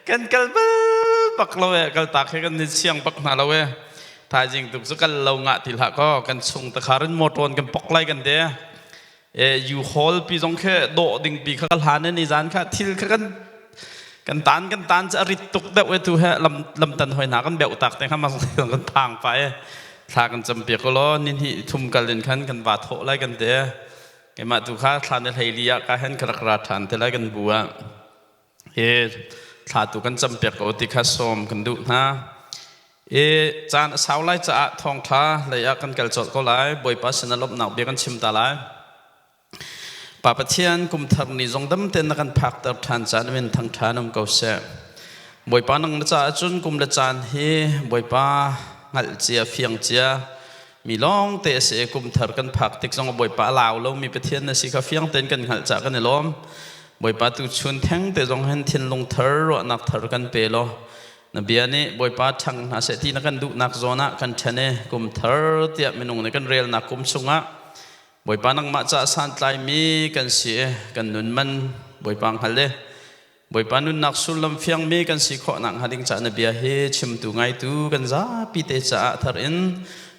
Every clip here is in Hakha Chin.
Kan kal bal bak lo e, kal tak he kan ni siang bak hna lo e. Thaizing tuk cu kal lo ngah ti hlah kaw, kan chung takharin motor kan pok lai kan te. E U-Haul pi zong khe dawh ding pi kha ka hlan e ni zan kha thil kha kan kan tan kan tan cu a rit tuk deuh e tu he lam lam tan hoi hna kan beuh tak te kha ma kan phang pa e. Thla kan cam piak law ni hnih thum kal in khan kan va thawh lai kan te. Keimah tu kha thla ni hlei li ah ka hen ka rak ra ṭhan te lai kan bu ah. Hi thla tu kan campiak ko ti kha sawm kan duh hna. I caan a sau lai caah thawngṭha lei ah kan kal colh ko lai. Bawipa sin ah lawmhnak bia kan chim ta lai. Pa Pathian, kum thar ni zong dam tein na kan phakter ṭhan caan min thangṭha um ko seh. Bawipa nang na caah cun kum le caan hi Bawipa hngalh cia fiang cia mi lawng te a si i kum thar kan phak tik zong Bawipa a lau lomi Pathian na si kha fiang tein kan hngalh caah kan i lawm. Bawipa tu chun theng te zong hin thinlung thar ruahnak thar kan pe law na bia nih Bawipa ṭhang hna seh ti na kan duhnak zawn ah kan ṭhen i kum thar tiah minung nih kan relnak kum chungah Bawipa nangmah caah santlaimi kan si i kan nun man Bawipa hngal i Bawipa nunnak sullam fiangmi kan si khawh nakhnga ding caah na bia hi chimtu ngaitu kan zapi te caah thar in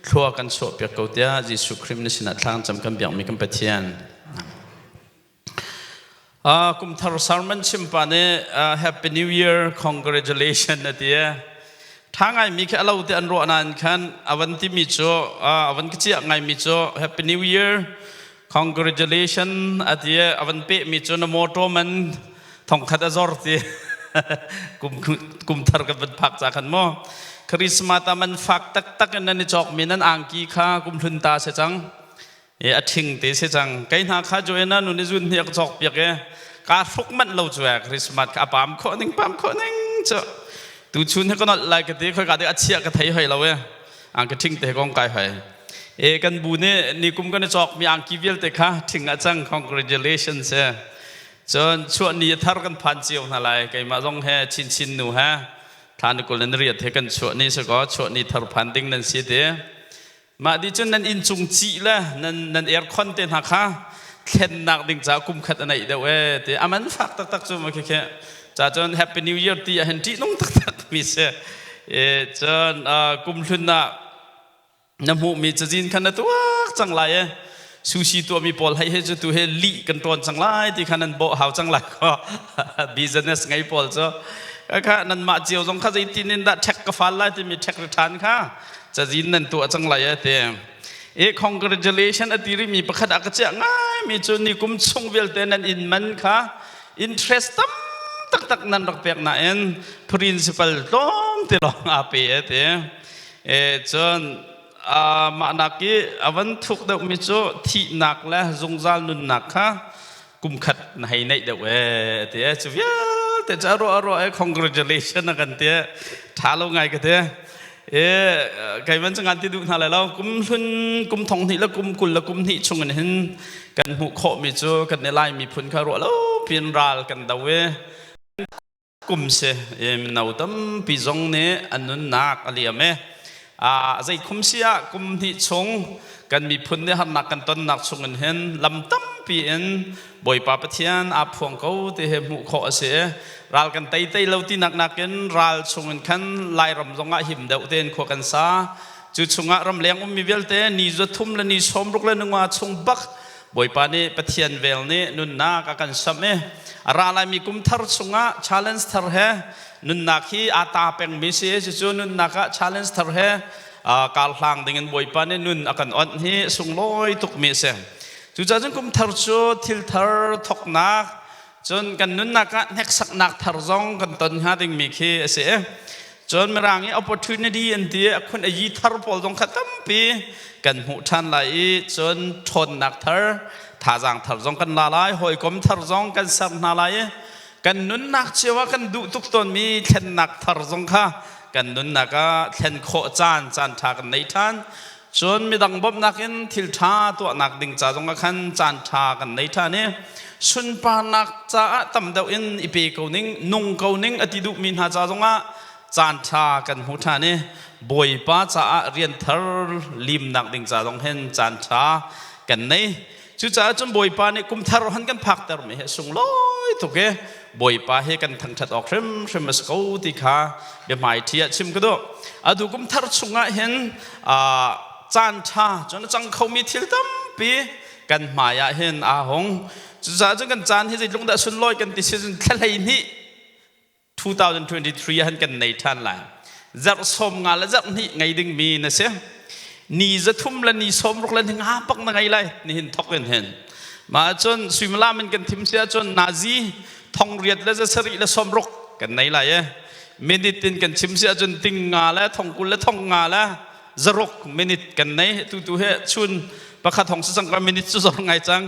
thlua kan chuahpiak ko tiah Jesuh Khrih na sinah thla kan cam kan biakmi kan Pathian. Kum thar sermon chim pa nih Happy New Year, congratulations a ti. Tha ngaimi khi alo te an ruah nain khan avan timi cu avan ka ciah ngaimi cu Happy New Year, congratulations a ti. Avan peh mi cu na motor man thongkhat a zor ti. Kum kum thar kan van phak ca khan mo. Christmas a man fak taktak in nan i cawk mi nan angki kha kum hlun ta se cang. E a ṭhing te si cang. Kei hna kha Joanna nu nih zun hi a ka cawk piak e. Kaa hruk manh lo cu e Christmas kha a pam khawh ning pam khawh ning cu. Tu chun hi ka nolh lai ka ti khoi ka dek a chiah ka thei hoi lo e. Ang ka ṭhing te kong kai hoi. E kan bu nih ni kum kan i cawk mi angki vialte kha ṭhing a cang congratulations e. Cun chuah ni a thar kan phan cio hna lai keimah zong he chinchin nu he thla ni kul in riat he kan chuah ni si kaw chuah ni thar phan ding nan si ti. Mah dih cun nan inncung cih le nan nan aircon te hna kha thlennak ding caah kum khat a neih deuh ee ti a man fak taktak cu ma khi ca cun Happy New Year ti ah hin ṭihnung taktak mi si. E cun kum hlun ah na hmuhmi cazin khan na tuak cang lai e sushi tuahmi pawl hei he cu tu he lih kan ṭawn cang lai ti khan nan bawh hau cang lai ko business ngei pawl cu kha nan mah cio zong kha zeitin in dah ṭhek ka fal lai timi ṭhek ri ṭhan kha cazin nan tuah cang lai a ti. E congratulation a ti rihmi pakhat a ka chiah ngaimi cu ni kum chung vialte nan inn man kha interest tam taktak nan rak pek nain principal tlawm te lawng aa pe a ti. E cun mah nak i a van thuk deuhmi cu thihnak le zungzal nunnak kha kum khat na hei neih deuh e ti e. Cu vialte cu a ruah a ruah e congratulation a kan ti e. Tha lo ngai ka ti e. Kei man cu ngan ti duh hna lai lo. Kum hlun kum thong hnih le kum kul le kum hnih chung in hin kan hmuh khawh mi cu kan i Lai miphun kha ruah lo piin ral kan do e. Kum si mino tampi zong nih an nunnak a liam e. Zei khum si ah kum hnih chung kan miphun nih harnak kan tonnak chung in hin lam tampi in Bawipa Pathian aa phuang ko ti he hmuh khawh a si. Ral kan tei tei lo ti nak nakin ral chung in khan Lairam zong ah him deuh tein khua kan sa. Cu chungah ramleng ummi vialte ni za thum le ni sawm ruk le nunga chung bak Bawipa nih Pathian vel nih nunnak a kan samh i a ra laimi kum thar chungah challenge thar he nunnak hi aa ta pengmi si. Cucu nunnak ah challenge thar he kar hlang dingin Bawipa nih nun a kan onh hi sunglawi tukmi a si. Cucaah cun kum thar cu thil thar thawknak, cun kan nunnak ah hneksaknak thar zong kan ton hnga dingmi khi a si. Cun Mirang i opportunity an ti, a khun a yi thar pawl zong kha tampi kan hmuh ṭhan lai i cun ṭhawnnak thar, thazaang thar zong kan la lai, hawikom thar zong kan ser hna lai i kan nunnak cio ah kan duh tuk tawnmi thlennak thar zong kha kan nunnak ah thlen khawh caan caan ṭha kan nei ṭhan. Cun midang bawmhnak in thil ṭha tuahnak ding ca zong ah khan caan ṭha kan nei ṭhan i sunparnak caah tam deuh in i pe ko ning, nung ko ning a ti duhmi hna ca zongah caan ṭha kan hmu ṭhan i Bawipa caah rian thar limnak ding ca zong hin caan ṭha kan nei. Cucaah cun Bawipa nih kum thar han kan phakter mi hi sunglawi tuk i Bawipa hi kan thangṭhat awk hrimhrim a si ko ti kha biahmaiṭhi ah chim ka duh. Atu kum thar chungah hin caan ṭha cun a cang khomi thil tampi kan hmai ah hin aa hung. Cucaah cun kan caan hi zeitluk dah sunlawi kan ti si cun thla 12 2023 ah han kan nei ṭhan lai. Zarh 50 le zarh hnih ngei dingmi na si. Ni 300 le ni 60 le ni nga pak na ngei lai nihin thok in hin. Mah cun suimilam in kan thim si ahcun nazi 800 le 7 le 60 kan nei lai e. Minute in kan chim si ahcun ting nga le 20 le 500 le 600 minute kan nei. Tu tu he chun pakhat hong si cang ka minute cu zor ngai cang.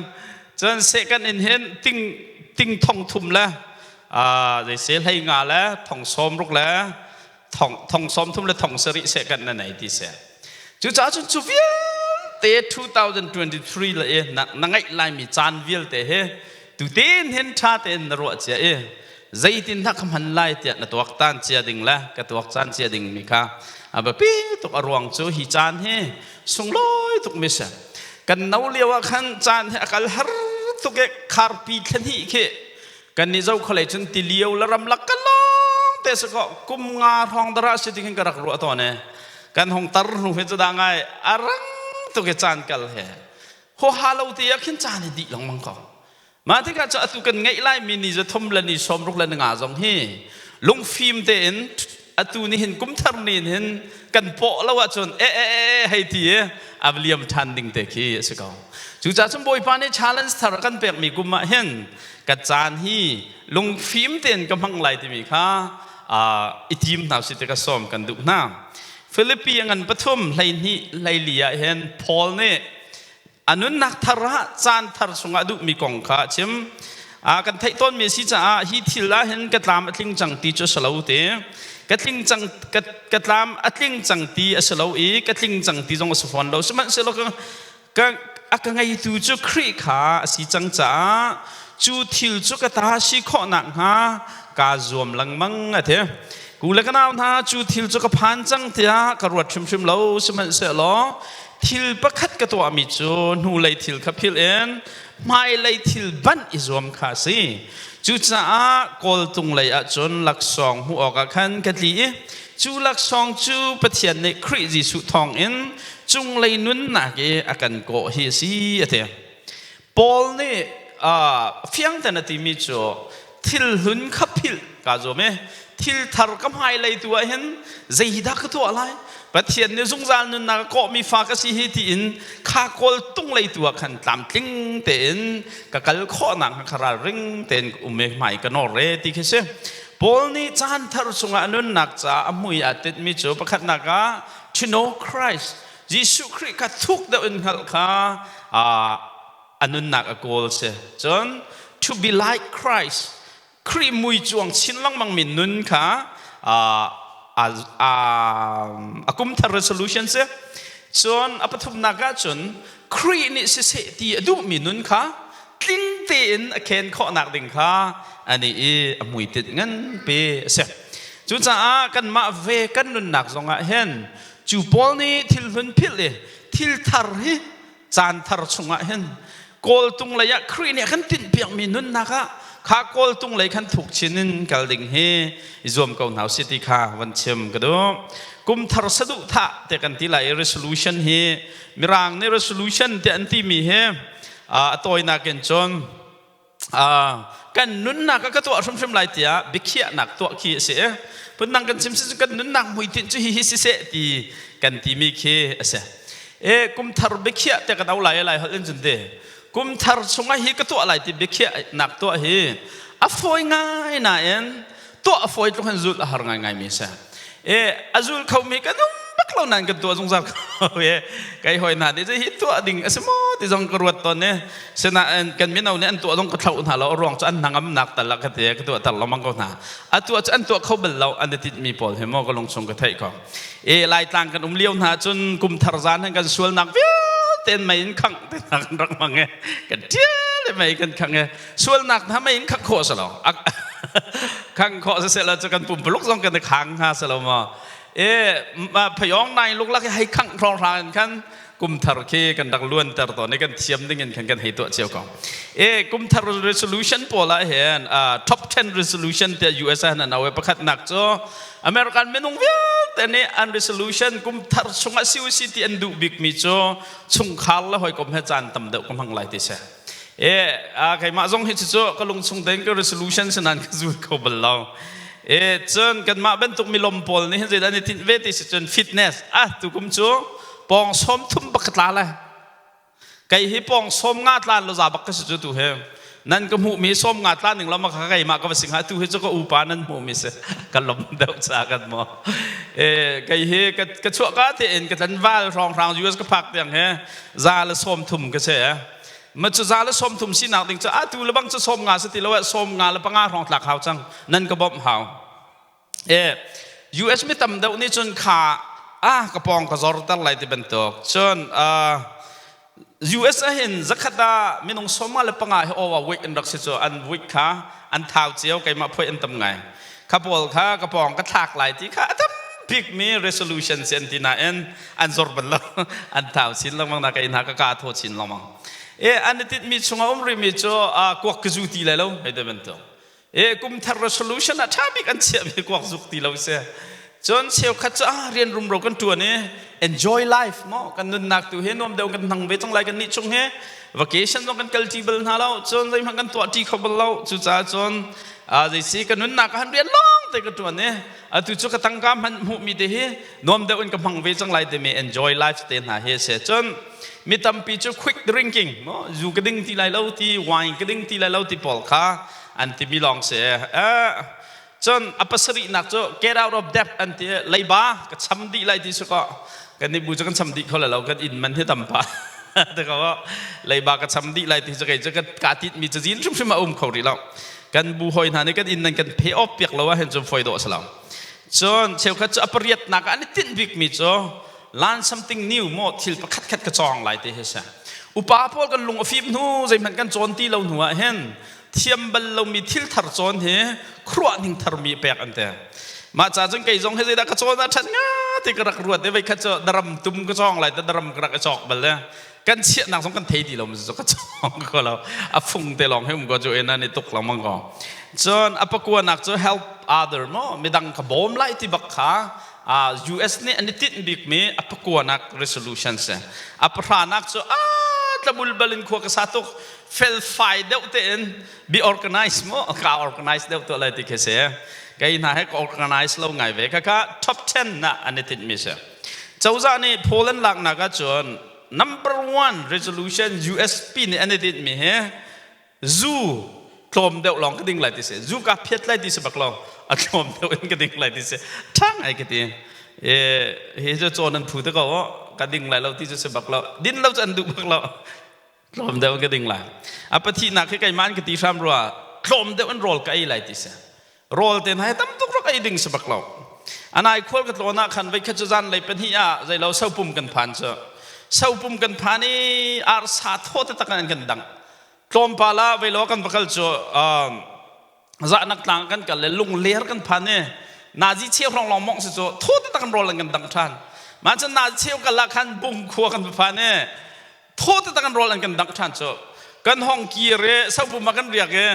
Cun second in hin ting ting 3000 le zeise 15 le 60 le 30 le 70 second na nei ti si. Cucaah cun cu vialte 2023 le i na ngaih laimi caan vialte hi tutein hin ṭha tein na ruah cia i zeitin dah ka hman lai tiah na tuaktan cia ding le ka tuak caan cia ding mi kha a biapi tuk. A ruang cu hi caan hi sunglawi tuk mi si. Kan no lio ah khan caan hi a kal har tuk i kharpi thlahnih khi kan ni zo kholei cun tilio le ramlak ka lawng te si ko kum nga hrawng dara si ti khin ka rak ruah tawn e. Kan hong tar hnu he cu da ngai a rang tuk i caan kal he ho ha lo te ah khin caan i dih lengmang ko. Mah tikah cu atu kan ngeih lai mi ni 300 le ni 60 le ni nga zong hi lungfim tein atu ni hin kum thar ni hin kan pawh lo ahcun e e e hei ti i a liam ṭhan ding te khi a si ko. Cucaah cun Bawipa nih challenge thar kan pekmi kum ah hin ka caan hi lungfim tein ka hmang lai timi kha i tim hna usih ti ka sawm kan duh hna. Filipi a ngan 3 12 14 ah hin Paul nih a nunnak thar ah caan thar chungah duhmi kong kha a chim. Kan theih tawnmi a si caah hi thil ah hin ka tlam a tling cang ti cu a si lo te. Ka tling cang ka tlam a tling cang ti a si lo i ka tling cang ti zong a si fawn lo. Sihmanhsehlaw ka a ka ngeitu cu Khrih kha a si cang caah cu thil cu ka ta si khawh nakhnga kaa zuam lengmang a ti. Ku le ka nau hna, cu thil cu ka phan cang tiah ka ruat hrimhrim lo. Sihmanhsehlaw thil pakhat ka tuahmi cu hnulei thil kha philh in hmailei thil banh i zuam kha a si. Cucaah kawltung lei ah cun laksawng hmuh awkah khan ka tli i cu laksawng cu Pathian nih Khrih Jesuh thawngin cunglei nunnak i a kan kawh hi a si a ti. Paul nih fiang ten a timi cu thil hlun kha philh kaa zuam i thil thar ka hmailei tu ah hin zeidah ka tuah lai, Pathian nih zungzal nunnak a kawhmi fa ka si hi tiin kha kawl tung lei tu ah khan tlamtling tein ka kal khawhnak hnga kha ralring tein ka um i hmai ka nawr re ti khi si. Paul nih caan thar chungah a nunnak caah a mui aa tinhmi cu pakhatnak ah to know Christ, Jesuh Khrih kha thuk deuh in hngalh kha a nunnak a kawl si. Cun to be like Christ, Khrih mui cuang chin lengmang mi nun kha a kum thar resolution si. Cun a pathumnak ah cun Khrih nih siseh ti a duhmi nun kha tling tein a khen khawhnak ding kha ani i a hmuitinh nganpi a si. Cucaah kanmah ve kan nunnak zongah hin cu Paul nih thil hlun philh i thil thar hi caan thar chungah hin kawltung lei ah Khrih nih a kan tinhpiakmi nunnak ah kha kawltung lei khan thuk chin in kal ding hi i zuam ko hna usih ti kha van chim ka duh. Kum thar saduhthah te kan ti lai i resolution hi Mirang nih resolution te an timi hi a tawinak in cun kan nunnak ah ka tuah hrimhrim lai tiah biakhiahnak tuah khi a si. Phundang kan chim si kan nunnak hmuitinh cu hihi siseh ti kan timi khi a si. E kum thar biakhiah te kan au lai lai holh in cun te kum thar chungah hi ka tuah lai ti biakhiahnak tuah hi a fawi ngai nain tuah a fawi tluk hin zulh a har ngaingai mi si. E a zul kho mi kan um bak lo nain kan tuah zungzal ko e. Kai hoi hna nih hi tuah ding a si maw ti zong ka ruat tawn e. Sinain kan mino nih an tuah zong ka thloh hna lo, a ruang cu an hnangamnak tal ah ka ti ka tuah tar lengmang ko hna. A tuah cu an tuah kho bal lo an i tinh mi pawl hi maw ka lungchung ka theih ko. E Laitlang kan um lio hna cun kum thar zan han kan sualnak vialte mei in khangh te hna kan rak hmang e. Kan ṭial mei kan khangh e. Sualnak hna mei in khangh khawh si lo, khangh khawh si seh cu kan pumpuluk zong kan i khang hnga si lo maw? E phayong nai luklak hei khangh hrawng hrang in khan. Kum thar khi kan rak luanter tawn i kan thiam ding in khan kan hei tuah cio ko. E kum thar resolution pawl ah hin top 10 resolution tiah US ah an au i pakhatnak cu American minung vialte nih an resolution kum thar chungah si usi ti an duh bikmi cu chungkhar le hawikom he caan tam deuh ka hmang lai ti si. E keimah zong hi cu ka lung chung tein ka resolution sinan ka zul kho bal lo. E cun kanmah bantuk milom pawl nih hin zeidah an i tinh ve ti si cun fitness ah tukum cu pawng 30 bak ka tla lai. Kei hi pawng 50 tlan lo za bak ka si cu tu hi. Nan ka hmuh mi 50 tlan ning lama ka keimah ka va sing ha tu hi cu ka upa nan hmuh mi si ka lom deuh cha kan mo. E kei hi ka ka chuah ka te in ka tlanval hrong hrang US ka phak tiang he za le 30 ka se. Ma cu za le 30 sinak ding cu atu le bang cu 50 si ti lo 55 hrong tlak hau cang nan ka bawmh hau. E US mi tam deuh nih cun kha ah ka pawng ka zor ter lai ti bantuk cun US ah hin zakhat ah minung 55 hi awa week an rak si cu an week kha an thau cio keimah phoi an tam ngai kha pawl kha ka pawng ka thlak lai ti kha a tam bik mi resolution si an ti nain an zor bal lo an thau chin lengmang na ka in ha ka ka thaw chin lengmang e an i tit mi chungah um rih mi cu kuak ka zu ti lai lo hei te bantuk E kum thar resolution ah ṭha bik an chiahmi kuak zuk ti lo si. Cun cheukhat cu ah rian rumro kan ṭuan i enjoy life maw kan nunnak tu hi nuam deuh kan hmang ve cang lai kan nih chung hi vacation zong kan kal ṭi bal hna lo cun zeihmanh kan tuah ṭi kho bal lo cucaah cun zeisi ka nunnak ah han rian lawng te ka ṭuan i atu cu ka tangka hmanh hmuhmi te hi nuam deuh in ka hmang ve cang lai timi enjoy life te hna hi a si cun mi tampi cu quick drinking maw zu ka ding ti lai lo ti wine ka ding ti lai lo ti pawl kha an timi lawng si. Cun a pasarihnak cu get out of debt an ti leiba ka cham dih lai ti su ko kan nih bu cu kan cham dih kho lo kan inn man hi tam pa te ko leiba ka cham dih lai ti cu kei cu ka tit mi cu zin hrimhrim a um kho rih lo kan bu hoi hna nih kan inn nan kan pay off piak lo ah hin cun foi dawh si lo cun cheukhat cu a pariatnak ah an i tinh bik mi cu learn something new maw thil pakhat khat ka cawng lai ti hi si upa pawl kan lung a fim hnu zeihmanh kan cawn ti lo hnu ah hin thiam bal lomi thil thar cawn hi khuaruah ning tharmi pek an ti mah ca cun kei zong hi zeidah ka cawn ah ṭhat nga ti ka rak ruat i voikhat cu daram tum ka cawng lai ta daram ka rak i cawk bal le kan chiahnak zong kan thei ti lo cu ka cawng ko lo a fung te lawng hi um ko cu in an i tuk lengmang ko cun a pakuanak cu help other mo midang ka bawm lai ti bak kha US nih an i tinh bikmi a pakuanak resolution si a pahranak cu a tlamul bal in khua ka sa tuk felfai deuh tein be organize mu ka organize deuh tuah lai ti khi si kei hna he ka organize lo ngai ve kha top 10 na an i tinh mi si cozah nih Poland laknak ah cun number one resolution USP nih an i tinh mi hi zu tlawm deuh lawng ka ding lai ti si zu ka phiat lai ti si bak lo a tlawm deuh in ka ding lai ti si ṭhang ai ka ti e hi cu cawn an phu te ko ka ding lai lo ti cu si bak lo din lo cu an duh bak lo tlawm deuh ka ding lai a pathihnak hi keimah an ka ti hram rua tlawm deuh in rawl ka ei lai ti si rawl te hna hi tam tuk rak ei ding si bak lo anai khual ka tlawn ah khan veikhat cu zan lei pahnih ah zeilo sopum kan phan cu sopum kan phan i arsa thaw taktak an kan dang tlawmpal ah veilo kan va kal cu zahnak tlang kan kal le lungler kan phan i nazi cheu hrong lawng mong si cu thaw taktak kan rawl an kan dang ṭhan mah cun nazi cheu kal ah khan bung khua kan va phan i thaw taktak kan rawl an kan dangh ṭhan cu kan hong kir i sopum ah kan riak i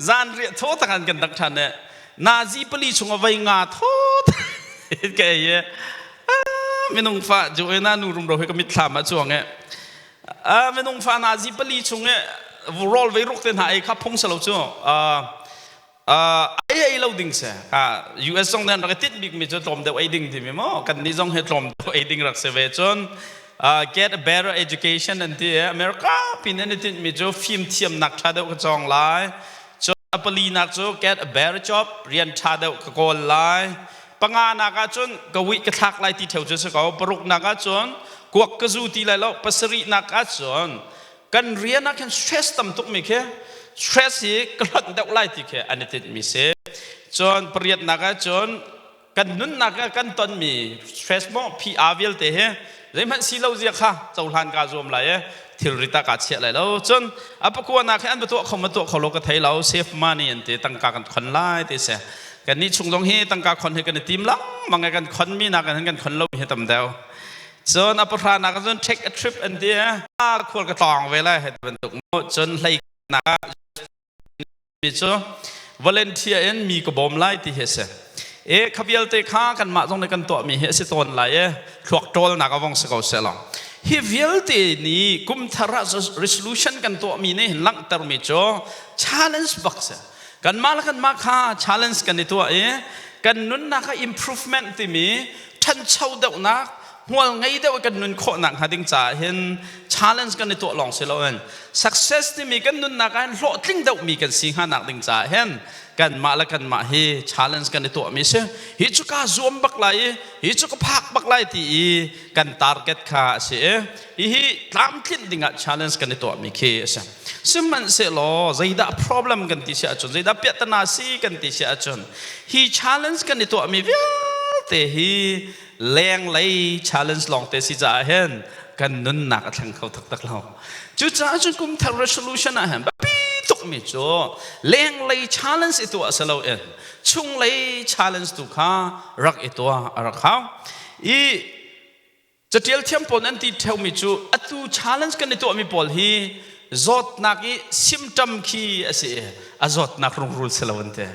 zan riah thaw tak an kan dangh ṭhan i nazi pali chung a vei nga thaw ka ei i minung fa ju na nu rumro hi ka mitthlam ah chuang i minung fa nazi pali chung i rawl vei ruk te hna ei kha phung salo cu Ei ei lo ding si. US zong nih an rak i tinh bikmi cu tlawm deuh ei ding timi maw kan nih zong hi tlawm deuh ei ding rak si ve cun get a better education an ti i America pin an i tinhmi cu fimthiamnak ṭha deuh ka cawng lai cun a palinak cu get a better job rian ṭha deuh ka kawl lai panganak ah cun ka wih ka thlak lai ti ṭheo cu si ko paruknak ah cun kuak ka zu ti lai lo pasarihnak ah cun kan rian ah khin stress tam tuk mi khi stress hi ka hlonh deuh lai ti khi an i tinh mi si cun pariatnak ah cun kan nunnak ah kan ton mi stress maw PR vialte hi zeihmanh si lo zia kha cohlan ka zuam lai e thilri ta ka chiah lai lo cun a pakuanak hi an va tuah kho ma tuah kho lo ka thei lo save money an ti tangka kan khon lai ti si kan nih chung zong hi tangka khon hi kan i tim lang mang kan khon mi nak kan khon lo mi hi tam deuh. Cun a pahranak cun take a trip an ti. Khual ka tlawng ve lai hei bantuk mu. Cun hlei nak ah mi cu volunteer in mi ka bawm lai ti hi a si. E kha vialte kha kanmah zong nih kan tuahmi hi a si tawn lai e thluak ṭawlnak a vong si ko seh law. Hi vialte nih kum thar ah resolution kan tuahmi nih langhtermi cu challenge bak si. Kanmah le kanmah kha challenge kan i tuah i kan nunnak ah improvement timi ṭhancho deuhnak hmual ngei deuh kan nun khawh nak hnga ding caah hin challenge kan i tuah lawng si loin success timi kan nunnak ah hin hlawhtling deuhmi kan si hnga nak ding caah hin kanmah le kanmah hi challenge kan i tuahmi si. Hi cu ka zuam bak lai i hi cu ka phak bak lai ti i kan target kha a si i hihi tlamtlinh dingah challenge kan i tuahmi khi a si. Sihmanhsehlaw zeidah problem kan ti si ahcun, zeidah piahtana si kan ti si ahcun, hi challenge kan i tuahmi vialte hi lenglei challenge lawngte si caah hin kan nunnak a thleng kho taktak lo. Cucaah cun kum thar resolution ah hin biapi tukmi cu lenglei challenge i tuah si loin chunglei challenge tu kha rak i tuah a rak hau. I Catial thiam pawl an ti ṭheumi cu atu challenge kan i tuahmi pawl hi zawtnak i symptom khi a si i a zawtnak rungrul si lo an ti.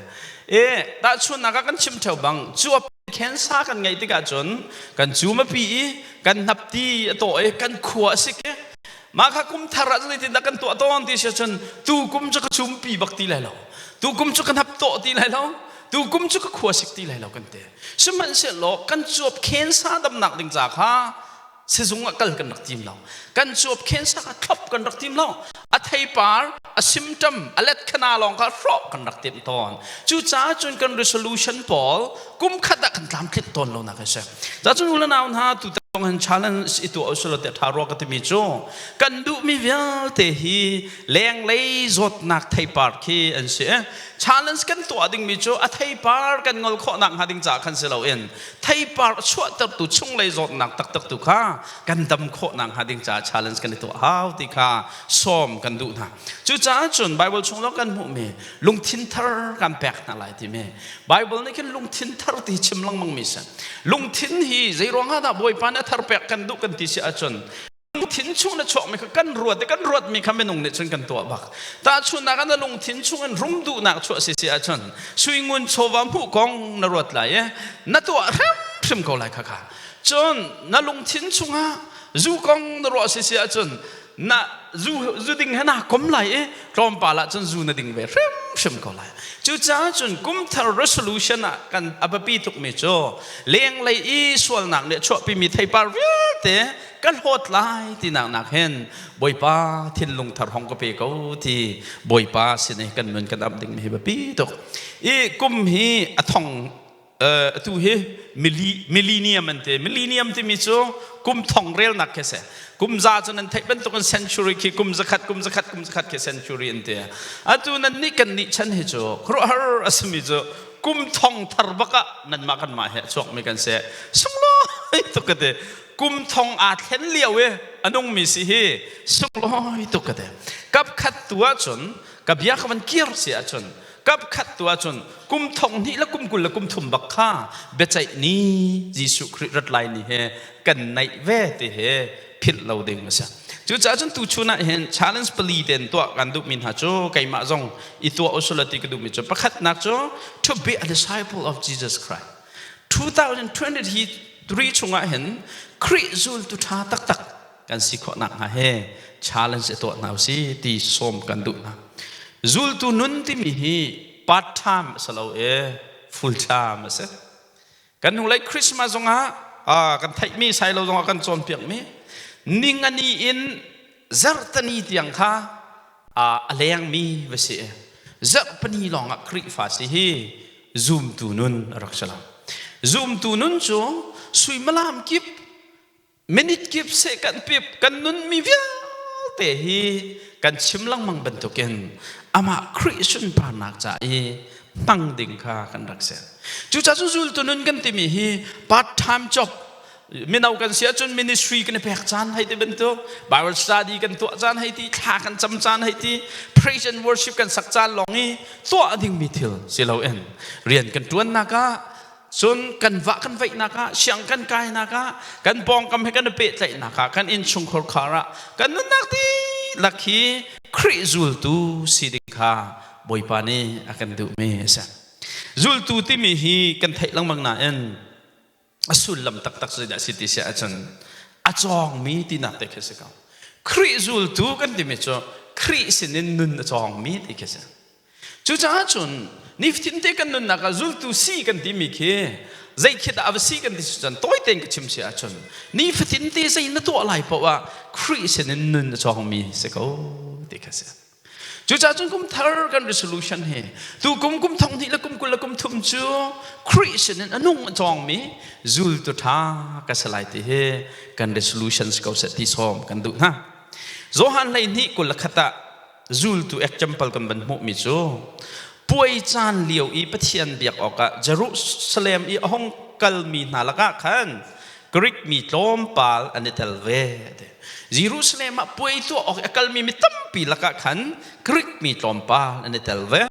E tahchunhnak ah kan chim ṭheo bang cuap cancer kan ngeih tikah cun kan cum a pi i kan hnapti a tawh i kan khua a sik i mah kha kum thar ah zeitindah kan tuah tawn ti si ahcun tu kum cu ka cumpi bak ti lai lo, tu kum cu ka hnap tawh ti lai lo, tu kum cu ka khua sik ti lai lo kan ti. Sihmanhsehlaw kan cuap khensa damnak ding ca kha sizung ah kal kan rak tim lo. Kan cuap khensa kha thlop kan rak tim lo. A theipar, a symptom, a let khana lawng kha hrawh kan rak timh tawn. Cucaah cun kan resolution pawl kum khat ah kan tlamtlinh tawn lo nak a si. Cacun u le nau hna tu tong hin challenge i tuah usulaw te tha rua ka timi cu kan duhmi vialte hi lenglei zawtnak theipar khi an si. Challenge kan tuah dingmi cu a theipar kan ngol khawh nak hnga ding caah khan si loin theipar a chuahtertu chunglei zawtnak taktak tu kha kan dam khawh nak hnga ding caah challenge kan i tuah hau ti kha sawm kan duh hna. Cucaah cun Bible chung lawng kan hmuhmi lungthin thar kan pek hna lai timi Bible nih khin lungthin thar ti chim lengmang mi si. Lungthin hi zei ruangah dah Bawipa nih a thar pek kan duh kan ti si ahcun lungthin chung na chuakmi kha kan ruat i kan ruatmi kha minung nih cun kan tuah bak. Tahchunhnak ah na lungthin chung in rum duhnak chuah si si ahcun suingun chawva hmuh kong na ruat lai i na tuah hrimhrim ko lai kha kha. Cun na lungthin chungah zu kong na ruah si si ahcun na zu zu ding he naa kom lai i tlawmpal ah cun zu na ding ve hrimhrim ko lai. Cucaah cun kumthar resolution ah kan a biapi tukmi cu lenglei i sualnak nih a chuahpimi theipar vialte ka hlawt lai tinak nak hin Bawipa thinlung thar hong ka pe ko ti Bawipa sin i kan nun kan amh ding hi biapi tuk. I kum hi a thong atu hi millennium an ti. Millennium timi cu kum thong relnak khi si. Kum za cu nan theih bantukin century khi kum zakhat kum zakhat kum zakhat khi century an ti. Atu nan nih kan nih chan hi cu khuaruahhar a simi cu kum thong thar bak ah nanmah kanmah he a chuakmi kan si. Sunglawi tuk ka ti. Kum thong aa thlen lio i a nungmi si hi sunglawi tuk ka ti. Kap khat tu ahcun ka bia ka van kir si ahcun kap khat tu ahcun kum thong hnih le kum 20 le kum thum bak kha biaceih ni Jesuh Khrih rat lai ni he kan naih ve ti he philh lo ding a si. Cucaah cun tuchun ah hin challenge pali ten tuah kan duhmi hna cu keimah zong i tuah usula ti ka duhmi cu pakhatnak cu to be a disciple of Jesus Christ. 2023 chungah hin Khrih zultu ṭha taktak kan si khawh nakhnga he challenge i tuah hna usih ti sawm kan duh hna. Zultu nun timi hi part time a si lo i full time a si. Kan hnulei Christmas zongah kan theihmi sailo zongah kan cawnpiakmi ningani in zarhtani tiang kha a lengmi va si. Zarhpini lawngah Khrihfa si hi zumtu nun a rak si lo. Zumtu nun cu suimilam kip minute kip seh kan pip kan nunmi vialte hi kan chim lengmang bantukin amah Khrih sunparnak ca i hmang ding kha kan rak si. Cucaah cu zultu nun kan timi hi part time job mino kan si ahcun ministry kan i pek caan hei ti bantuk Bible study kan tuah caan hei ti thla kan cam caan hei ti praise and worship kan sak caan lawng i tuah dingmi thil si loin rian kan tuannak ah. Cun kan vah kan veihnak ah, siang kan kainak ah, kan pawngkam he kan i pehtlaihnak ah, kan innchungkhar khar ah, kan nunnak dihlak hi Khrih zultu si ding kha Bawipa nih a kan duhmi a si. Zultu timi hi kan theih lengmang nain a sullam taktak zeidah a si ti si ahcun a cawngmi tinak te khi a si ko. Khrih zultu kan timi cu Khrih sinin nun a cawngmi ti khi a si. Cucaah cun nifatin te kan nunnak ah zultu si kan timi khi zei khi dah a va si kan ti cun tawi tein ka chim si ahcun nifatin te zei na tuah lai paoh ah Khrih sinin nun a cawngmi si ko ti kha si. Cucaah cun kum thar kan resolution hi tu kum kum thong hnih le kum 20 le kum thum cu Khrih sinin a nung a cawngmi zultu ṭha ka si lai ti hi kan resolution si ko seh ti sawm kan duh hna. Johan 12 21 ah zultu example kan van hmuhmi cu puai caan lio i Pathian biak awkah Jerusalem i a hung kalmi hna lakah khan Greek mi tlawmpal an i tel ve. Jerusalem ah puai tuah awk a kalmi mi tampi lakah khan Greek mi tlawmpal an i tel ve.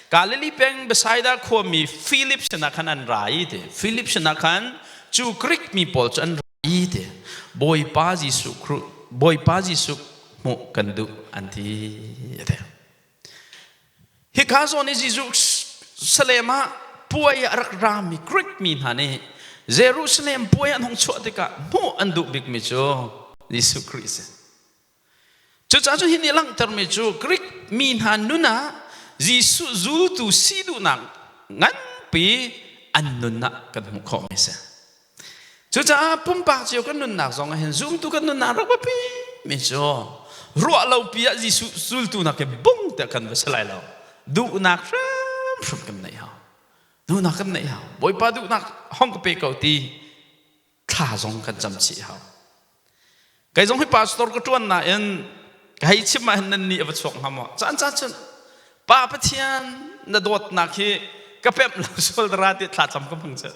Galilee peng Bethsaida khuami Philip sinah khan an ra i ti. Philip sinah khan cu Greek mi pawl cu an ra i ti. Bawipa Jesuh Bawipa Jesuh hmuh kan duh an ti a ti. Hika zawn i Jesuh Salem ah puai a rak rami Greek mi hna nih Jerusalem puai an hung chuah tikah hmuh an duh bikmi cu Jesuh Khrih a si. Cucaah cu hi nih langhtermi cu Greek mi hna nun ah Jesuh zultu si duhnak nganpi an nun ah kan hmuh khawhmi a si. Cucaah pumpak cio kan nunnak zong ah hin zumtu kan nunnak rak biapi mi cu ruah lo pi ah Jesuh zultu nak hi bung tiah kan va si lai lo. Duhnak hrimhrim kan neih hau. Duhnak kan neih hau. Bawipa duhnak hong ka pe ko ti thla zong kan cam chih hau. Kei zong hi pastor ka ṭuan nain ka hei chim ah hin nan nih a va chuak hnga maw? Caan caan cun Pa Pathian na dawtnak hi ka pemh lo sual dara ti thla cam ka hmang cu.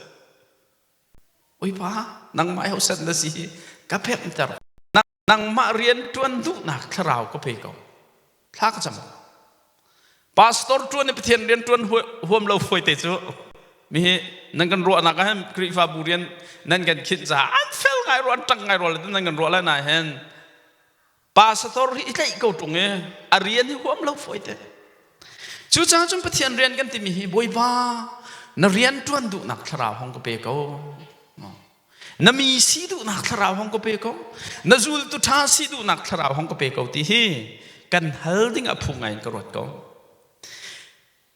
Bawipa, nangmah hosan na si hi ka pemhter. Nangmah rian ṭuan duhnak thlarau ka pe ko. Thla ka cam. Pastor ṭuan i Pathian rian ṭuan huam lo fawi te cu mi hi nan kan ruahnak ah hin Khrihfabu rian nan kan khinh caah an fel ngai rua an ṭang ngai rua le nan kan ruah lai na hin Pastor hi i tlaih ko ṭung i a rian hi huam lo fawi te. Cucaah cun Pathian rian kan timi hi Bawipa na rian ṭuan duhnak thlarau hong ka pe ko. Na mi si duhnak thlarau hong ka pe ko. Na zultu ṭha si duhnak thlarau hong ka pe ko ti hi kan hal ding ah phu ngai in ka ruat ko.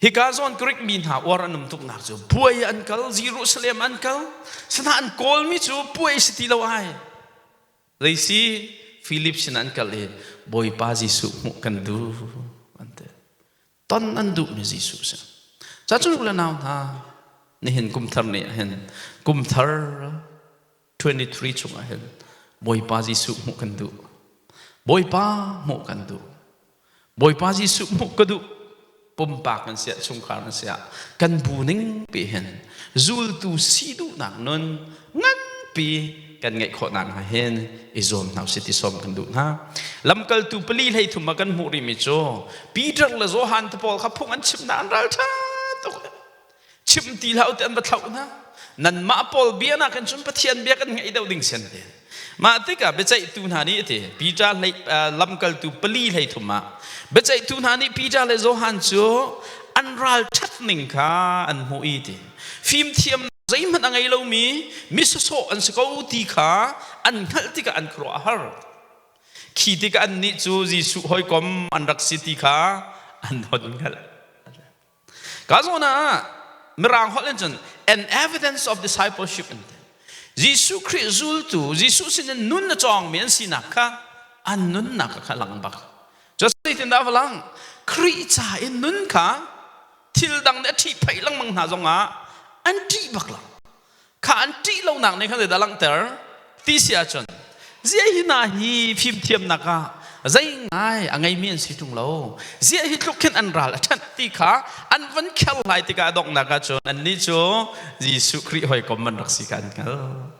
Hika zawn Greek mi hna uar an um tuknak cu puai an kal, Jerusalem an kal, sana an kawlmi cu puai si ti lo ai. Zeisi Philip sin an kal i Bawipa Jesuh hmuh kan duh an ti. Ton an duhmi Jesuh si. Ca cu le nau hna nihin kum thar ni ah hin kum thar 23 chungah hin Bawipa Jesuh hmuh kan duh. Bawipa hmuh kan duh. Bawipa Jesuh hmuh ka duh. Pumpak kan siah, chungkhar kan siah, kan bu ning pi hin zultu si duhnak nun nganpi kan ngeih khawhnak hnga hin i zuam hna usih ti sawm kan duh hna. Lamkaltu pali hlei thum ah kan hmuh rihmi cu Peter le Johan te pawl kha phung an chimnak an ralṭha tuk. Chim ti hlah u ti an va thlauh hna. Nanmah pawl bia nakin cun Pathian bia kan ngaih deuh ding sian ti. Mah tikah biaceihtu hna nih a ti Peter hlei lamkaltu pali hlei thum ah biaceihtu hna nih Peter le Johan cu an ralṭhat ning kha an hmuh i ti. Fimthiam zeihmanh a ngei lomi mi sawsawh an si ko ti kha an hngalh tikah an khuaruah a har. Khi tikah annih cu Jesuh hawikom an rak si ti kha an hon hngalh. Ka zawn ah Mirang holh in cun an evidence of discipleship an ti. Jesuh Khrih zultu, Jesuh sinin nun a cawngmi an sinak kha an nunnak kha lang bak. Cu zeitindah va lang? Khrih ca in nun kha thil dang nih a ṭhihphaih lengmang hna zongah an ṭih bak lo. Kha an ṭih lonak nih khan zeidah langhter ti si ahcun ziah hi hna hi fimthiamnak ah zei ngai a ngeimi an si ṭung lo ziah hi tluk khin an ral a ṭhat ti kha an van kherhlai tikah a donghnak ahcun annih cu Jesuh Khrih hawikom an rak si kha an hngalh.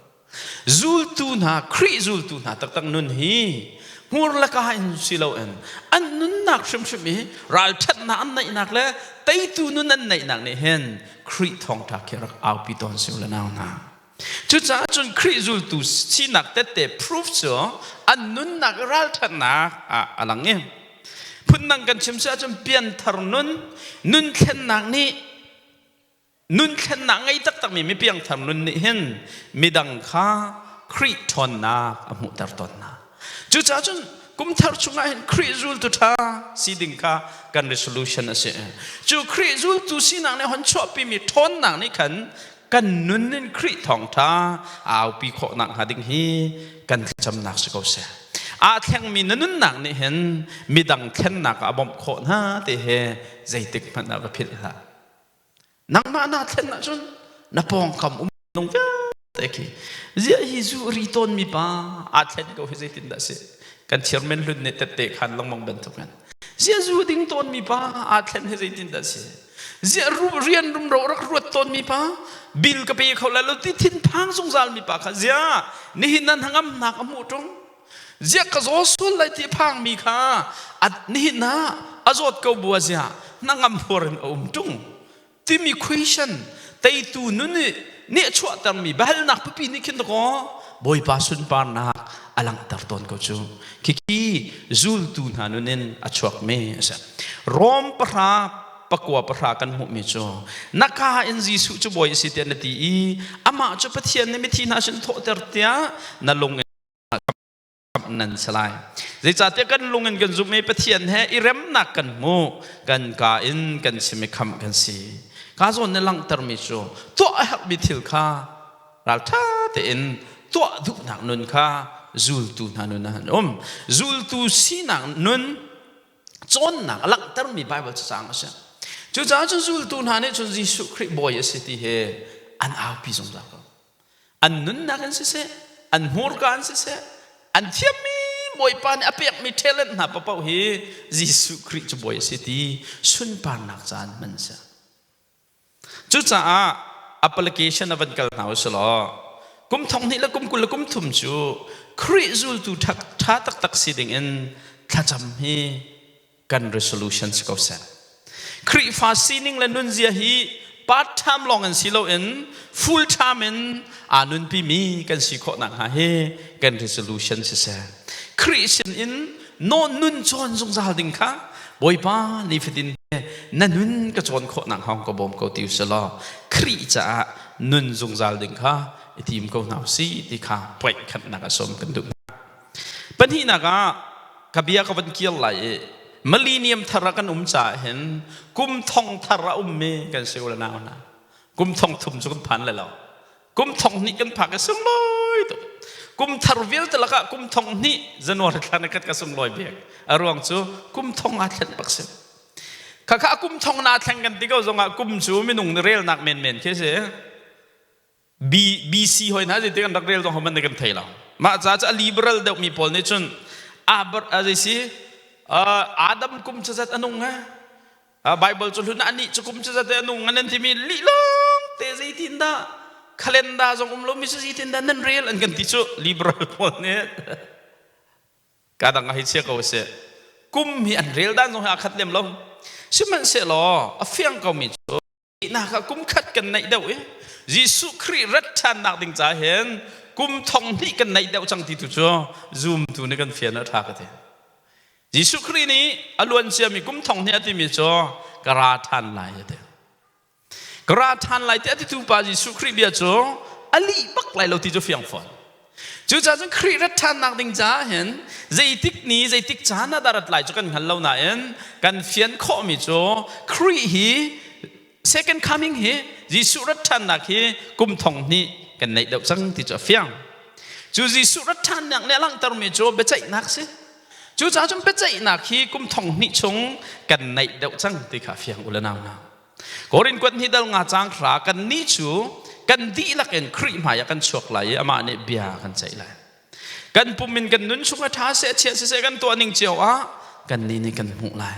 Zultu hna Khrih zultu hna taktak nun hi. Hmur le ka in si loin an nunnak hrimhrim i ralṭhatnak an neihnak le teitu nun an neihnak nih hin Khrih thawngṭha khi rak aupi tawn si u le nau hna. Cucaah cun Khrih zultu sinak tette proof cu an nunnak i ralṭhatnak ah a lang i phundang kan chim si ahcun pianthar nun nun thlennak nih nun thlennak ngei taktakmi mi piangthar nun nih hin midang kha Khrih ṭhawnnak a hmuhter tawn hna. Cucaah cun kum thar chungah hin Khrih zultu ṭha si ding kha kan resolution a si. Cu Khrih zultu sinak nih hon chuahpimi ṭhawnnak nih khan kan nun in Khrih thawngṭha aupi khawh nakhnga ding hi kan thlacamnak si ko seh. Aa thlengmi na nunnak nih hin midang thlennak ah a bawmh khawh hna ti hi zeitik hmanh ah va philh hlah. Nangmah naa thlen ahcun na pawngkam um nung vialte khi ziah hi zu ri tawn mi pa aa thlen ko hi zeitin dah si kan chairman hlun nih tette khan lengmang bantuk in ziah zu ding tawn mi pa aa thlen hi zeitin dah si ziah rian rumro rak ruat tawn mi pa bil ka pe kho lai lo ti thin phang zungzal mi pa kha ziah nihin nan hangam nak a hmuh ṭung Ziah ka zaw sual lai ti a phangmi kha nihin ah a zawt ko bua ziah hnangam huar in a um ṭung timi question teitu nun nih nih a chuahtermi biahalnak pipi nih khin dakaw Bawipa sunparnak a langhter tawn ko cu khikhi zultu hna nun in a chuakmi a si. Rom pahra pakua pahra kan hmuhmi cu na ka in Jesuh cu Bawi a si tiah na ti i amah cu Pathian nih mithi hna sin thawhter tiah na lung in nan si lai. Zeicahtiah kan lung in kan zumh i Pathian he i remnak kan hmu, kan ka in kan chim i khamh kan si. Ka zawn nih langhtermi cu tuah a herhmi thil kha ralṭha tein tuah duhnak nun kha zultu hna nun ah an um. Zultu sinak nun cawnnak a langhtermi Baibal cacang a si. Cucaah cun zultu hna nih cun Jesuh Khrih bawi a si ti hi an aupi zungzal ko. An nunnak in siseh, an hmurka in siseh, an thiammi Bawipa nih a pekmi talent hna paoh hi Jesuh Khrih cu bawi a si ti sunparnak caan hman si. Cucaah application a van kal hna u law kum thong hnih le kum 20 le kum thum cu Khrih zultu ṭha taktak si ding in thlacam hi kan resolution si ko seh. Khrihfa sining le nunzia hi part time lawng in si loin full time in aa nunpimi kan si khawh nakhnga hi kan resolution si seh. Khrih sin in nawn nun cawn zungzal ding kha Bawipa nifatin na nun ka cawn khawh nak hong ka bawm ko ti usih law Khrih caah nun zungzal ding kha i tim ko hna usih ti kha point khatnak a sawm kan duh. Pahnihnak ah ka bia ka van kir lai i millennium thar ah kan um caah hin kum thong thar a ummi kan si u le nau hna. Kum thong thum cu kan phan le lo. Kum thong hnih kan phak i sunglawi tuk. Kum thar vialte lakah kum thong hnih January thla na khat ka sunglawi bik. A ruang cu kum thong aa thlen bak si. Khakha kum thong na thleng kan ti ko zongah kum cu minung nih relnak menmen khi si. B, BC hoi hna zeitik an rak rel zong homan kan thei lo. Mah ca cu a liberal deuh mi pawl nih cun Aber zei si Adam kum cazat a nung ha Bible cu hlun anih cu kum cazat a nung an timi lih lawng te zeitin dah calendar zong um lo mi cu zeitin dah nan rel an kan ti cu liberal pawl nih ka dang ah hei chia ko seh kum hi an rel dan zong hi a khat lem lo sihmanhsehlaw a fiang ko mi cu Nak ah kum khat kan neih deuh i Jesuh Khrih rat ṭhannak ding ca hin kum thong hnih kan neih deuh cang ti tu cu zumtu nih kan fian a ṭha ka ti. Jesuh Khrih nih a luan ciami kum thong hnih a timi cu ka ra ṭhan lai a ti. Ka ra ṭhan lai ti a titu pa Jesuh Khrih bia cu a lih bak lai lo ti cu fiang fawn. Cucaah cun Khrih rat ṭhannak ding caah hin zeitik ni zeitik caan ah dah rat lai cu kan hngal lo nain kan fian khawhmi cu Khrih hi second coming hi Jesuh rat ṭhannak hi kum thong hnih kan neih deuh cang ti cu a fiang. Cu Jesuh rat ṭhannak nih a langhtermi cu biaceihnak si. Cucaah cun biaceihnak hi kum thong hnih chung kan neih deuh cang ti kha a fiang u le nau hna. Korin kuat hnih dal nga cang hra kan nih cu kan dihlak in Khrih hmai ah kan chuak lai i amah nih bia kan ceih lai. Kan pum in kan nun chung a ṭha seh chia siseh kan tuah ning cio ah kan nih nih kan hmuh lai.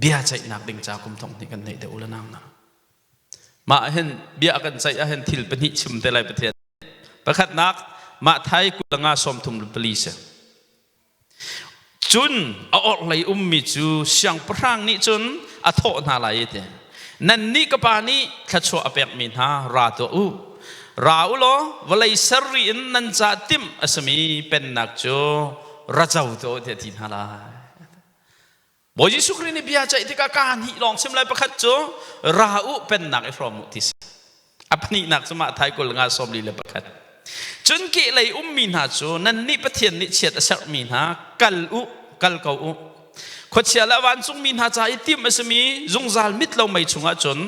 Bia ceihnak ding ca kum thong hnih kan neih deuh u le nau hna. Mah hin bia kan ceih ah hin thil pahnih chim te lai Pathian. Pakhatnak Matthai 20 nga 34 si. Cun a orhlei ummi cu siangpahrang nih cun a thawh hna lai i ti. Nannih ka pa nih thluachuah a pekmi hna ra tuah u. Ra u law vawlei ser ri in nan ca timh a simi pennak cu ra co tuah u tiah a ti hna lai. Bawi Jesuh Khrih nih bia ceih tikah kaa hnih lawng chim lai pakhat cu ra u pennak i hrawm u ti si. A pahnihnak cu mah thai 20 41. Cun kehlei ummi hna cu nannih Pathian nih chiat a serhmi hna kal u kal ko u. Khuachia le a vancungmi hna ca i timh a simi zungzal mit lo mei chungah cun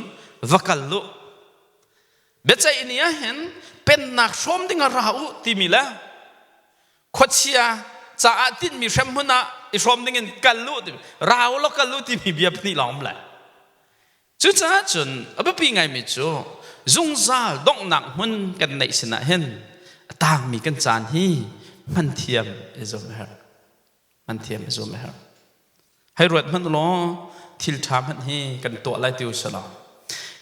va kal u. Biaceih ni ah hin pennak hrawm ding ah ra u timi le khuachia caah tinhmi hremhmun ah i hrawm ding in kal u ra u law kal u timi bia pahnih lawng um lai. Cucaah cun a biapi ngaimi cu zungzal donghnak hmun kan neih sinah hin a tangmi kan caan hi hman thiam i zuam a herh. Hman thiam i zuam a herh. Hei ruat hmanh law thil ṭha hmanh hi kan tuah lai ti u sih law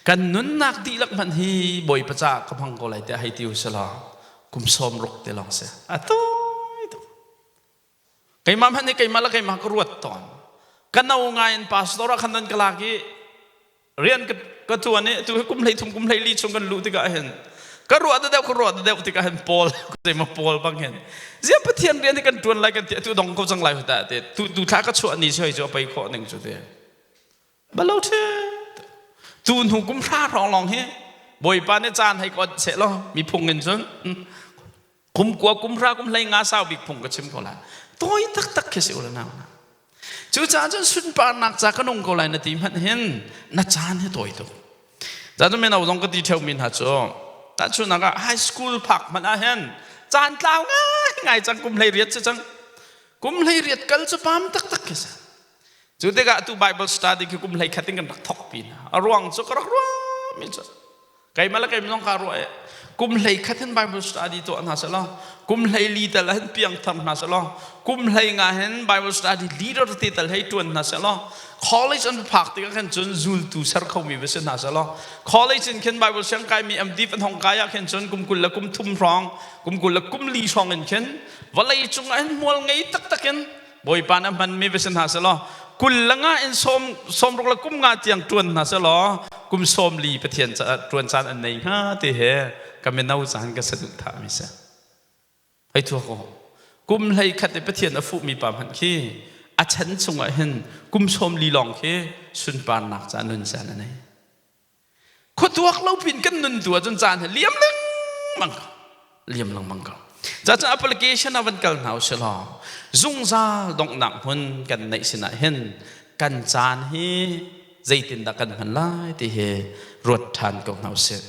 kan nunnak dihlak hmanh hi Bawipa caah ka hmang ko lai tiah hei ti u sih law kum 60 te lawng si. A tawi tuk. Keimah hmanh hi keimah le keimah ka ruat tawn. Ka no ngai in pastor ah khan nan ka lak i rian ka tuan i tu hi kum 13 kum 14 chung kan luh tikah hin ka ruah da deuh ka ruah da deuh tikah hin Paul zeima Paul bang hin zia Pathian rian hi kan tuan lai kan ti tu dong ko cang lai ta te tu tu thla ka chuah ni soi chu pei khawh ning chu te balo the tu hnu kum hra rong long hi Bawipa nih caan hei ko se lo mi phung in cun kum kua kum hra kum hlei nga sau bik phung ka chim ko lai tawi taktak khi si ula nau na cucaah cun sunparnak ca ka nung ko lai na ti hmanh hin na caan hi tawi tuk ca cu mino zong ka ti ṭheo mi hna cu tahchunhnak ah high school phak hmanh ah hin caan tlau ngai ngai cang kum 18 si cang kum 18 kal cu pam taktak khi si cu tikah tu Bible study khi kum 11 in kan rak thok pi hna a ruang cu ka rak ruah mi cu Keimah le keimah zong kaa ruah i kum 11 hin Bible study tuah hna seh law kum 14 tal hin piangthar hna seh law kum 15 hin Bible study leader te tal hei tuan hna seh law college an phak tikah khan cun zultu ser khomi va si hna seh law college in khin Bible siang kaimi MD an hong kai ah khin cun kum 20 le kum thum hrawng kum 20 le kum li hrawng in khin vawlei cung ah hin hmual ngei taktak in Bawipa nih a hmanmi va si hna selaw 25 in sawm 60 le kum nga tiang ṭuan hna selaw kum 40 Pathian ṭuan caan an nei hnga ti he ka mino caan ka saduhthahmi si. Hei thua ko. Kum 11 i Pathian a fuhmi pa hmanh khi a chan chungah hin kum 40 lawng khi sunparnak ca nun caan a nei. Khuatuak lo pin kan nun tu ahcun caan hi liam lengmang ko. Liam lengmang ko. Cacun application ah van kal hna usih law zungzal donghnak hmun kan neih sinah hin kan caan hi zeitindah kan hman lai ti hi ruat ṭhan ko hna usih.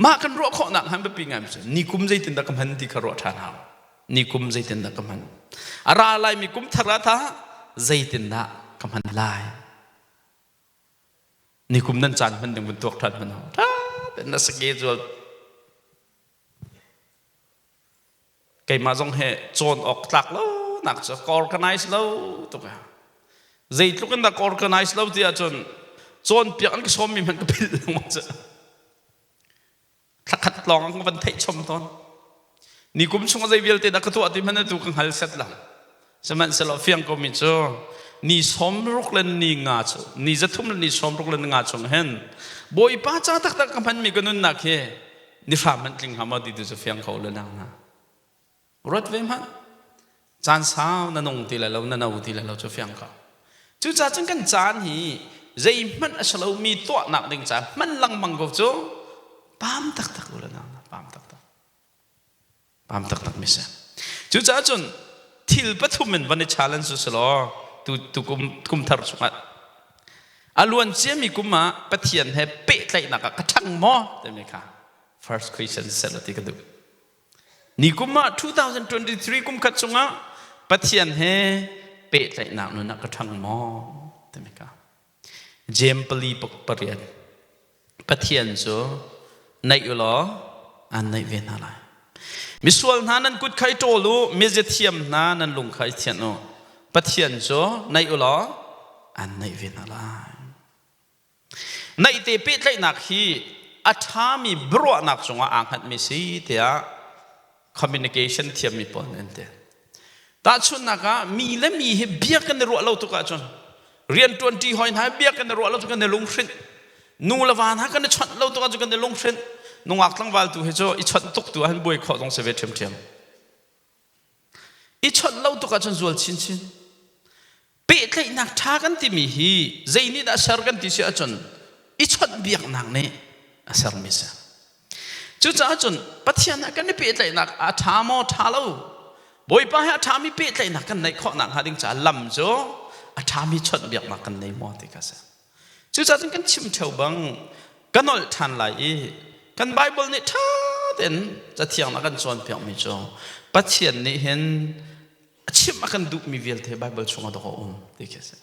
Mah kan ruah khawhnak han biapi ngai cu nikum zeitindah ka hman ti kha ruah ṭhan hau. Nikum zeitindah ka hman. A ra laimi kum thar ah tah zeitindah ka hman lai. Nikum nan caan hman ding vun tuak ṭhan hman hau. Ṭha tein na schedule keimah zong he cawn awk tlak lo nak cu ka organize lo tuk a. Zeitluk in dah ka organize lo ti ahcun cawnpiak an ka sawmmi hmanh ka philh lengmang cu. Thlakhat lawng ka van theih chom tawn. Ni kum chung a zei vialte dah ka tuah ti hmanh tu ka hngal set lo. Sihmanhsehlaw fiang ko mi cu ni 60 le ni nga cu ni 300 le ni 60 le ni nga chung hin Bawipa ca taktak ka hmanmi ka nunnak hi ni hram hmanh tling hnga maw ti tu cu fiang kho le nang na. Ruat ve hmanh. Caan sau na nung ti lai lo, na no ti lai lo cu fiang ko. Cucaah cun kan caan hi zeihmanh a si lomi tuahnak ding ca hman lengmang ko cu pam taktak u le nau pam taktak. Pam taktak mi si. Cucaah cun thil pathum in van i challenge su selaw tu tu kum kum thar chungah a luan ciami kum ah Pathian he pehtlaihnak ah ka ṭhang maw timi kha first question set ti ka duh. Ni kum ah 2023 kum khat chungah Pathian he pehtlaihnak nun ah ka ṭhang maw timi ka Jeim pali pariat Pathian cu naih u law aan naih ve hna lai. Misual hna nan kut kha i ṭawl u, miziathiam hna nan lung kha i thianh u. Pathian cu naih u law aan naih ve hna lai. Naihte pehtlaihnak hi a ṭhami biaruahnak cungah aa hngatmi si tiah communication thiammi pawl nih an ti. Tahchunhnak ah mi le mi hi bia kan i ruah lo tuk ahcun rianṭuanṭi hawi hna hi bia kan i ruah lo tuk kan i lunghrinh. Nu le va hna kan i chawnh lo tuk ahcun kan i lunghrinh. Nungak tlangval tu hi cu i chawnh tuk tu ah hin buai khawh zong si ve ṭhiamṭhiam. I chawnh lo tuk ahcun zual chinchin. Pehtlaihnak ṭha kan timi hi zei nih dah ser kan ti si ahcun i chawnhbiaknak nih a sermi si. Cucaah cun Pathian he kan i pehtlaihnak a ṭha maw ṭha lo Bawipa he a ṭhami pehtlaihnak kan neih khawh nakhnga ding caah lam cu a ṭhami chawnhbiaknak kan nei maw ti kha a si. Cucaah cun kan chim ṭheo bang ka nolh ṭhan lai i kan Baibal nih ṭha tein Cathiang a kan cawnpiakmi cu Pathian nih hin a chimh a kan duhmi vialte Baibal chungah dawh a um ti khi a si.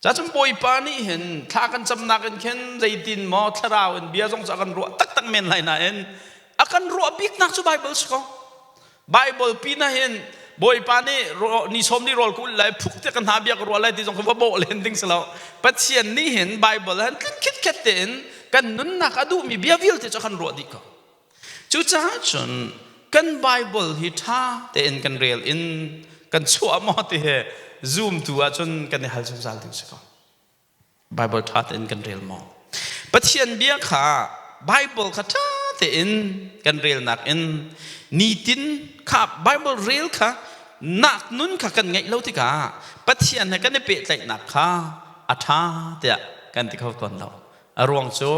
Cacun Bawipa nih hin thla kan camnak in khin zeitin maw thlarau in bia zong cu a kan ruah taktak men lai nain a kan ruah biknak cu Baibal si ko. Baibal pi na hin Bawipa nih ni sawm ni rawl ka ulh lai phuk te ka hna bia ka ruah lai ti zong ka va bawh len ding si lo. Pathian nih hin Baibal han tlin khitkhet tein kan nunnak a duhmi bia vialte cu a kan ruah dih ko. Cucaah cun kan Baibal hi ṭha tein kan rel in kan chuah maw ti he zumtu ahcun kan i hal zungzal ding si ko. Baibal ṭha tein kan rel maw? Pathian bia kha Baibal kha ṭha tein kan relnak in nitin kha Baibal rel kha nak nun kha kan ngeih lo tikah Pathian he kan i pehtlaihnak kha a ṭha tiah kan ti kho tawn lo. A ruang cu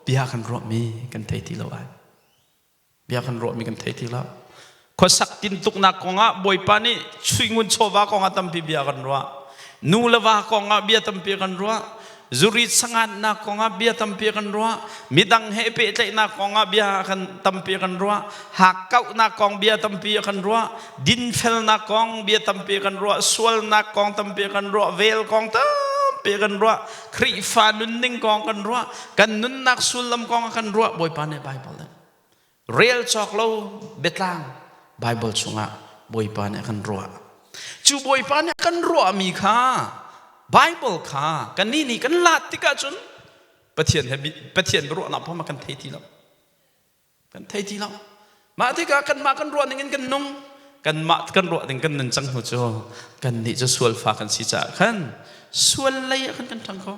bia kan ruahmi kan thei ti lo ai. Bia kan ruahmi kan thei ti lo. Khuasak tintuknak kongah Bawipa nih suingun chawva kongah tampi bia kan ruah. Nu le va kongah bia tampi kan ruah. Zurit sangatnak kongah bia tampi kan ruah. Midang he pehtlaihnak kongah bia kan tampi kan ruah. Hakkauhnak kong bia tampi kan ruah. Dinfelnak kong bia tampi kan ruah. Sualnak kong tampi kan ruah. Vel kong tampi kan ruah. Khrihfa nunning kong kan ruah kan nunnak sullam kong kan ruah Bawipa nih Baibal nih rel cawk lo biatlang Baibal chungah Bawipa nih a kan ruah cu Bawipa nih a kan ruahmi kha Baibal kha kannih nih kan laat tikah cun Pathian he Pathian biaruahnak pom kan thei ti lo Kan thei ti lo. Mah tikah kanmah kan ruah ning in kan nung. Kanmah kan ruah ding kan nun cang hnu cu kannih cu sualfa kan si caah khan sual lei ah khan kan ṭhang kho.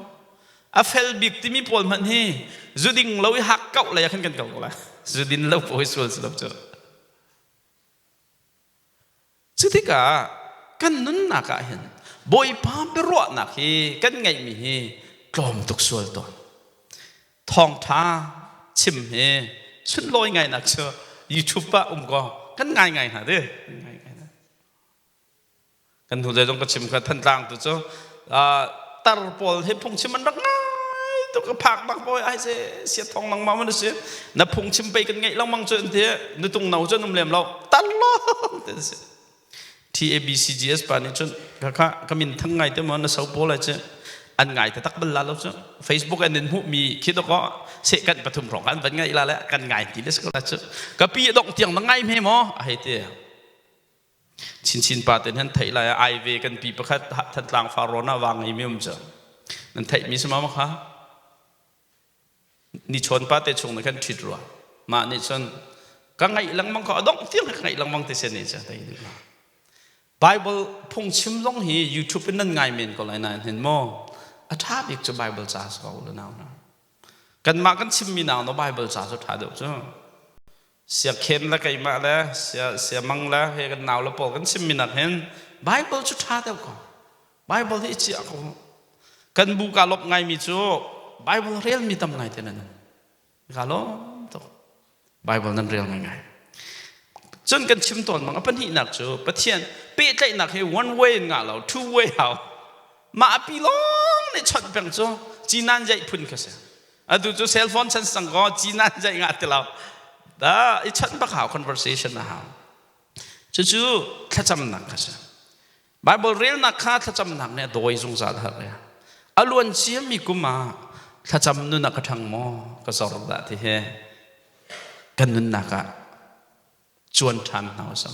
A fel bik timi pawl hmanh hi zuding lo i hak kauh lei ah khan kan kal ko lai. Zudin lo pawl hi sual si lo cu. Cutikah kan nunnak ah hin Bawipa biaruahnak hi kan ngeihmi hi tlawm tuk sual tawn. Thawngṭha chim hi sunlawi ngainak cu YouTube ah um ko kan ngai ngai hna di. Kan hnu zei zong ka chim kha Thantlang tu cu tar pawl hi phungchim an rak ngai tuk ka phak bak bawi ai se sia thong nangmah man si na phungchim pei kan ngeih lengmang cu an ti nutung no cu an um lem lo tar lawng te si TABCGS pa nih cun kha ka min thang ngai te mo na so pawl ai cu an ngai te tak bal la lo cu Facebook an in hmuh mi khi to ko se kan pathum rong kan van ngai la le kan ngai ti le ko la cu ka pi dong tiang na ngai me mo a hei ti Chinchin pa ten han theih lai ai ve kan pi pakhat Thantlang Farrawn ah vang ngeimi um cu nan theihmi si ma kha ni chawn pa te chung na kan ṭhit rua mah nih cun ka ngaih lengmang ko a dongh tiang ka ngaih lengmang te sen ni cu tei duh Bible phungchim zong hi YouTube in nan ngai men ko lai nain hin maw a ṭha bik cu Bible ca si ko u nau hna kanmah kan chimmi nau no Bible ca cu ṭha deuh cu Siakhen le keimah le siamang le he kan nau le pawl kan chimmi nak hin Bible cu ṭha deuh ko. Bible hi i ciah ko. Kan bu kaa lawmh ngaimi cu Bible relmi tam ngai te nan um. Kaa lawm tuk. Bible nan rel ngaingai. Cun kan chim tawn bang a pahnihnak cu Pathian pehtlaihnak hi one way in ngah lo, two way hau. Mah pi lawng nih chawnh peng cu cinan jaih phun kha si. Atu cu cell phone chan sang ko cinan zai ngah ti lo. Da i chawnh bak hau conversation a hau. Cucu thlacamnak kha si. Bible relnak kha thlacamnak nih a dawi zungzal har ya. A luan ciami kum ah thlacam nun a ka ṭhang maw ka zor dah ti he kan nunnak ah cuan ṭhan hna usih.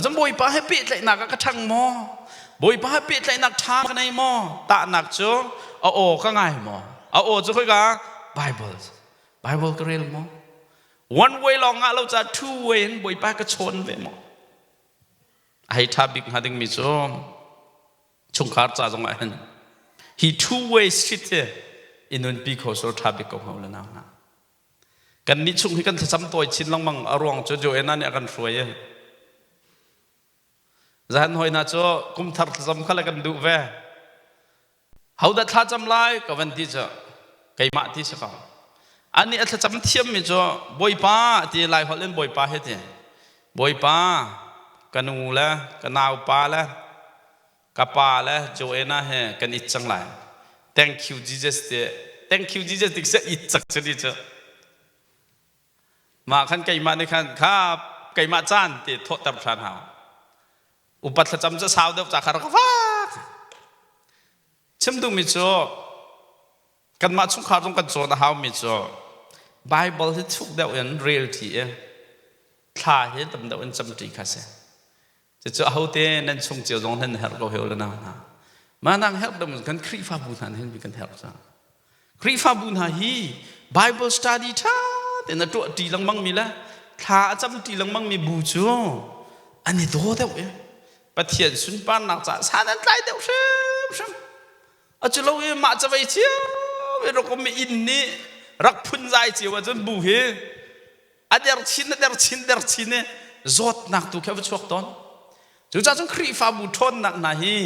Cun Bawipa he pehtlaihnak ah ka ṭhang maw? Bawipa he pehtlaihnak ṭha ka nei maw? Tahnak cu a aw ka ngai maw? A aw cu khoika? Bible. Bible ka rel maw? One way lawng ngah lo caah two way in Bawipa ka chawn ve maw? A hei ṭha bik hnga dingmi cu chungkhar ca zong ah hin hi two way street hi i nunpi kho sor ṭha bik ko hnga le nau hna. Kan nih chung hi kan thlacam tawi chin lengmang a ruang cu Joanna nih a kan hruai i Zahan hoi hna cu kumthar thlacam kha le kan duh ve. Hodah thlacam lai ka van ti cu keimah ti si ko. Anih a thlacam thiammi cu Bawipa ti Lai holh in Bawipa he ti. Bawipa ka nu le ka naupa le ka pa le Joanna he kan it cang lai. Thank you Jesus ti. Thank you Jesus ti se it cak cu ni cu. Mah khan keimah nih khan kha keimah caan ti thawhter ṭhan hau. Upat thlacam cu sau deuh ca kha rak vak. Chim duhmi cu kanmah chungkhar zong kan cawn a haumi cu Bible hi thuk deuh in rel ṭi i thla hi tam deuh in cam ṭi kha si. Cucu ahote nan chung cio zong nan herh ko heu le nau hna. Mah nang herh deuh kan Khrihfabu hna nih hin kan herh cang. Khrihfabu hna hi Bible study ṭha tein a tuah ṭi lengmang mi le thla a cam ṭi lengmang mi bu cu an i daw deuh i Pathian sunparnak caah san an tlai deuh hrimhrim. A cu lo i mah cavei cio i rak um i inn nih rak phunzai cio ahcun bu hi a der chin a der chin der chin i zawtnak tu khi a va chuak tawn cucaah cun Khrihfabu ṭhawnnak hna hi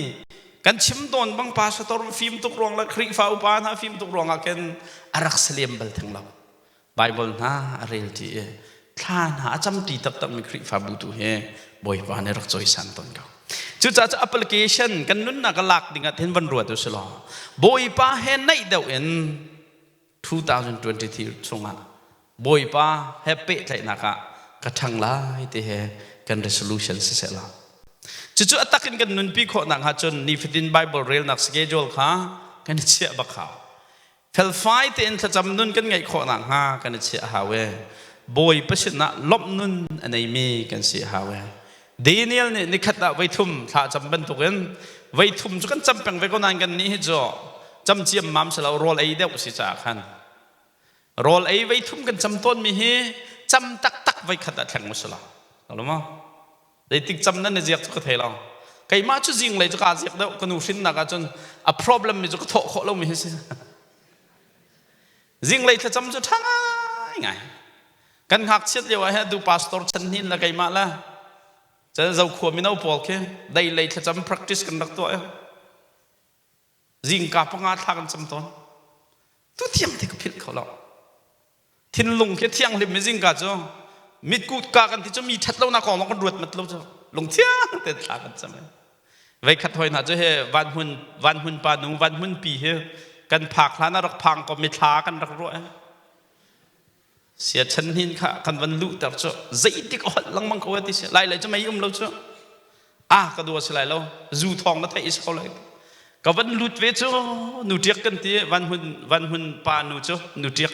kan chim tawn bang pastor fim tuk ruang le Khrihfa upa hna fim tuk ruangah khin a rak salem bal theng lo Bible hna a rel ṭi i thla hna a cam ṭi taktakmi Khrihfabu tu hi Bawipa nih rak cawisan tawn ko cucaah cu application kan nunnak a lak ding ah thin van ruat u si law Bawipa he naih deuh in 2023 chungah Bawipa he pehtlaihnak ah ka ṭhang lai ti he kan resolution siseh law cucu a tak in kan nunpi khawh nakhnga cun nifatin Bible relnak schedule kha kan i chiah bak hau felfai tein thlacam nun kan ngeih khawh nakhnga kan i chiah hau e Bawipa sinah lawmh nun a neimi kan si hau e Daniel nih nikhat ah voithum thla cam bantukin voithum cu kan cam peng ve ko nain kan nih hi cu cam ciam mam si lo rawl ei deuh si caah khan rawl ei voithum kan cam tawnmi hi cam taktak voikhat ah thleng mu si lo lo maw zeitik cam nan i ziak cu ka thei lo keimah cu zinglei cu kaa ziak deuh ka nu hrinnak ah cun a problem mi cu ka thawh khawh lomi hi si zinglei thlacam cu ṭha ngai ngai Kan ngakchiat lio ah hin tu pastor chan hnin le keimah le cun zokhua mino pawl khi dei lei thlacam practice kan rak tuah i zingka panga thla kan cam tawn. Tu thiang te ka philh kho lo. Thinlung khi thianghlim mi zingka cu mitkut ka kan ti cu mi ṭhat lonak kong lawng kan ruat mat lo cu lungthiang te thla kan cam. Veikhat hoi hna cu he vanhmun vanhmun pa nu vanhmun pi hi kan phak hlan ah rak phang ko mi thla kan rak ruah. Siachan hin kha kan van luhter cu zeitik a holh lengmang ko ti si lai lai cu mei um lo cu a ka dua si lai lo zu thawng na theih is ko lai ka van lut ve cu nu ṭiak kan ti van hun van hun pa nu cu nu ṭiak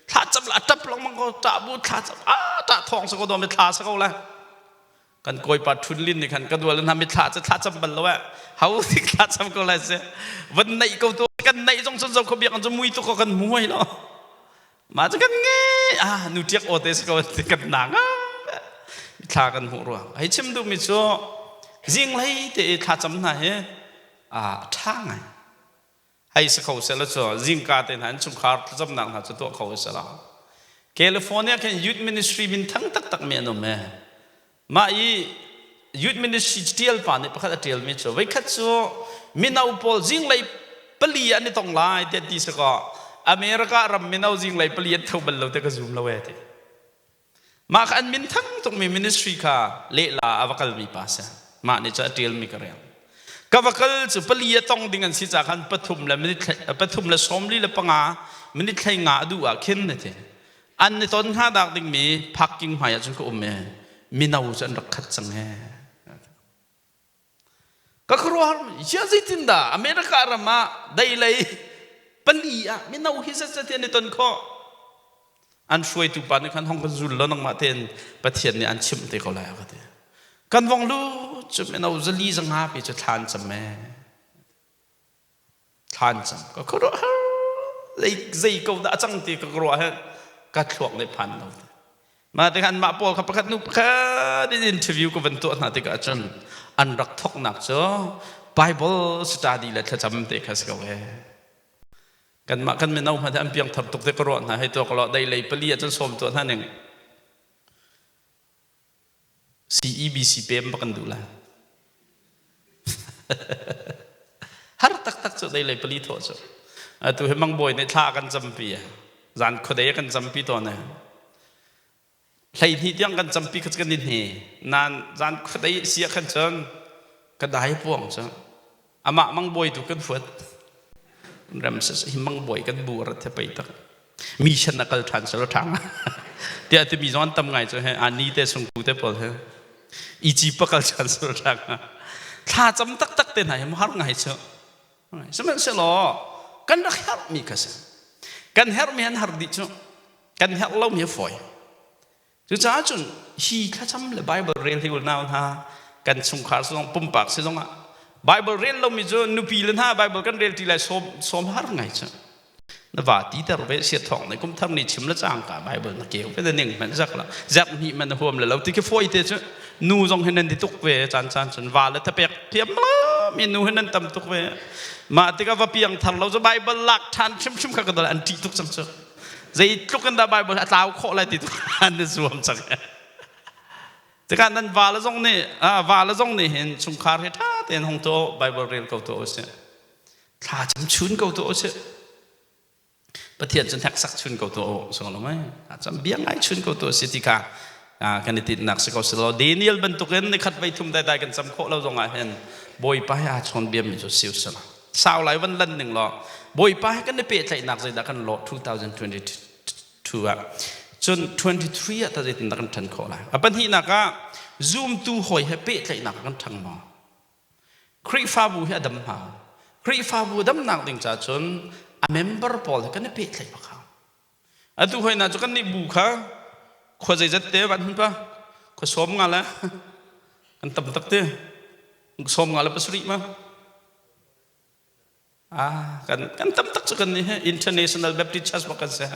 thla cam la tap lengmang ko ṭah bu thla cam a ṭah thawng sa ko do mi thla sa ko lai kan kawipa Thun Lin nih khan ka dual hna mithla cu thla cam bal lo eh ho tik thla cam ko lai si van neih ko tu kan neih zong cun zo kho biak cu mui tu ko kan muai lo mah cu kan nge ah nu tiak aw te si ko kan nang thla kan hmuh ruang hei chim duh mi cu zinglei te i thla cam hna hi a tha ngai hei si kho seh law cu zingka te hna in chungkhar thlacamnak hna cu tuah kho seh law California khin youth ministry min thang taktak mi an um e mah i youth ministry tial pa nih pakhat a tial mi cu voikhat cu mino pawl zinglei pali an i tong lai te ti si kaw America ram mino zinglei pali an tho bal lo te ka zum lo e ti Mah kha an min thang tukmi ministry kha lehla a va kalmi pa si. Mah nih cun a ṭialmi ka rel. Ka va kal cu pali a tong ding an si caah khan pathum le minute 35 minute hlei nga a duh ah khin na ti. An i ton hnga dak dingmi parking hmai ah cun ka um i mino cu an rak khat cang he. Ka khuaruahhar ya zeitindah America ram ah deilei pali ah mino hi zetzat hi an i ton khawh. An hruaitu pa nih khan hong kan zul law nangmah tein Pathian nih an chimh te ko lai a ka ti. Kan vong lu cu mino zali zanga pi cu thlan cam e. Thlan cam ka khuaruahhar zei zei ko dah a cang ti ka ruah he ka thluak nih phan lo. Mah tikah anmah pawl kha pakhat hnu pakhat in interview ka van tuah hna tikah cun an rak thawknak cu Bible study le thlacam te kha si ko ee. Kanmah kan mino hmanh an piangthar tuk te ka ruah hna hei tuak law dei lei pali ah cun sawm tuah hna ning. CEBC pem bak kan duh lai. Har taktak cu dei lei pali thawh cu. Atu hi mangbawi nih thla kan campi. Zan khuadei kan campi tawn e. 12 tiang kan campi kha kan i hne. Nan zan khuadei sia khan cun ka dai puang cu. Amah mangbawi tu kan fuat. Ram hi mangbawi kan bu rat he pei tak. Mission a kal ṭhan selo ṭhang. Tiah timi zong an tam ngai cu he ani te sungku te pawl he. Ici pa kal ṭhan selo ṭhang. Thla cam taktak te hna hi har ngai cu. Sihmanhsehlaw kan rak herhmi kha si. Kan herhmi an har dih cu. Kan herh lomi a fawi. Cucaah cun hi thlacam le Bible rel hi unau hna kan chungkhar zong pumpak si zongah Bible rel lomi cu nupi le hna Bible kan rel ti lai sawm sawm har ngai cu. Na va ti ter ve sia thawng ne kum thar ni chim le cangka Bible na keu ve na ning hmanh zak la zak hnih man na huam le lo ti khi foi te cu nu zong hi nan di tuk ve caan caan cun va le thapek thiam la mi nu hi nan tam tuk ve mah tikah va piang thar lo cu Bible lak ṭhan hrimhrim kha ka dal an ṭih tuk cang cu. Zeitluk in dah Bible a tlau khawh lai ti tu an i zuam cang. Tikah nan va le zong nih va le zong nih hin chungkhar hi ṭha tein hong tuah Bible rel ko tuah usih. Thla cam chun ko tuah usih. Pathian cu hneksak chun ko tuah u so lo mai. Cam bia ngai chun ko tuah si ti kha kan i tinhnak si ko si lo. Daniel bantukin nikhat vei thum dai dai kan cam khawh lo zong ah hin Bawipa he aa chawn biami cu si usih. Sau lai van lan ning law Bawipa he kan i pehtlaihnak zeidah kan lawh 2022 ah cun 23 ah ta zeitindah kan ṭhan khawh lai a pahnihnak ah zumtu hawi he pehtlaihnak kan ṭhang maw Khrihfabu hi a dam hna Khrihfabu damnak ding ca cun a member pawl he kan i pehtlaih bak hau atu hoi na cu kan nih bu kha khua zeizat te van hun pa khua sawm nga le kan tam tak te sawm nga le pasarih ma Ah, kan, kan tam tak cu kan nih International Baptist Church bak kan si.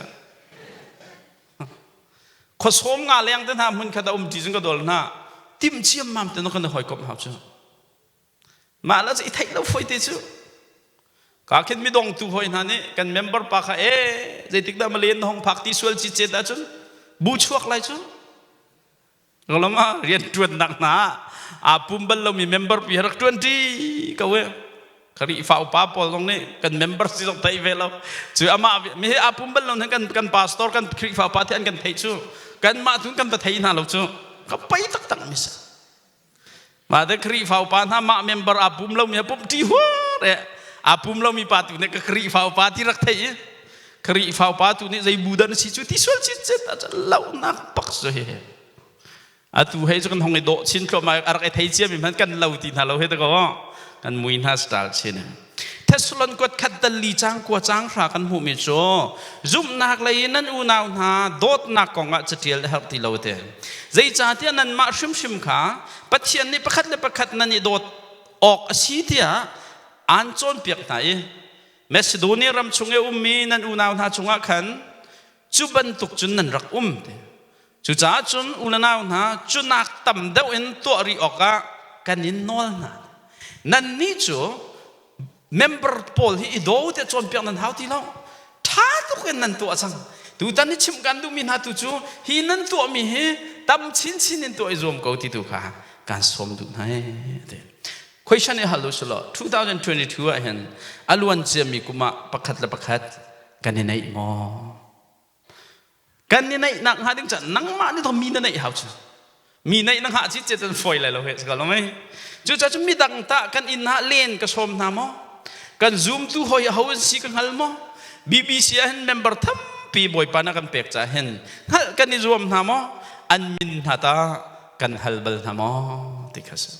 Khuasawm nga leng te hna hmun khat a um ti cun ka dol hna. Tim chiam mam te no kan hoi kop hau cu. Mah la cu i theih lo foi te cu. Ka khin midong tu hoi hna nih kan member pa kha e zeitik dah malen na hong phak ti sual ci chet ahcun bu chuak lai cu. Lama ah rianṭuannak hna aa pum bal lomi member pi rak ṭuan ṭi ko e. Khrihfa upa pawl zong nih kan member si zong theih ve lo. Cu amah mi hi aa pum bal lo kan kan pastor kan Khrihfa upa thi an kan theih cu kanmah tun kan va thei hna lo cu ka pei taktak mi si. Mah te Khrihfa upa hna mah member aa pum lomi a pum ṭi huar e. Aa pum lomi pa tu nih ka Khrihfa upa ti rak theih i Khrihfa upa tu nih zei bu dah na si cu ti sual citcet ah lohnak pak cu hi. Atu hei cu kan hong i dawh chin thluahmah a rak i thei ciami hmanh kan lo ti hna lo he ta ko kan mui hna style chin. Thessalon kuat khat dal li cang kua cang hra kan hmuhmi cu zumhnak lei in nan unau hna dawtnak kongah catial a herh ti lo te. Zeicahtiah nanmah hrimhrim kha Pathian nih pakhat le pakhat nan i dawt awk a si tiah aan cawnpiak hna i Macedonia ram chung i ummi nan unau hna cungah khan cu bantuk cun nan rak um te. Cucaah cun u le nau hna cu nak tam deuh in tuah rih awkah kan in nawl hna. Nannih cu member pawl hi i daw tiah cawnpiak nan hau ti lo. Ṭha tuk in nan tuah cang. Tutan i chimh kan duhmi hna tu cu hi nan tuahmi hi tam chinchin in tuah i zuam ko ti tu kha kaan sawm duh hna ee. Question i hal u sulaw 2022 ah hin a luan ciami kum ah pakhat le pakhat kan i neih maw? Kan i neih nak hnga ding cun nangmah nih mi na neih hau cu. Mi neih na hngah ci ce cun fawi lai lo he si lo mei. Cucaah cun midang tah kan inn ah len ka sawm hna maw? Kan zumtu hawi aho an si ka hngal maw? BBC ah hin member tampi Bawipa na kan pek caah hin hngalh kan i zuam hna maw? An min hna ta kan hal bal hna maw? Ti kha si.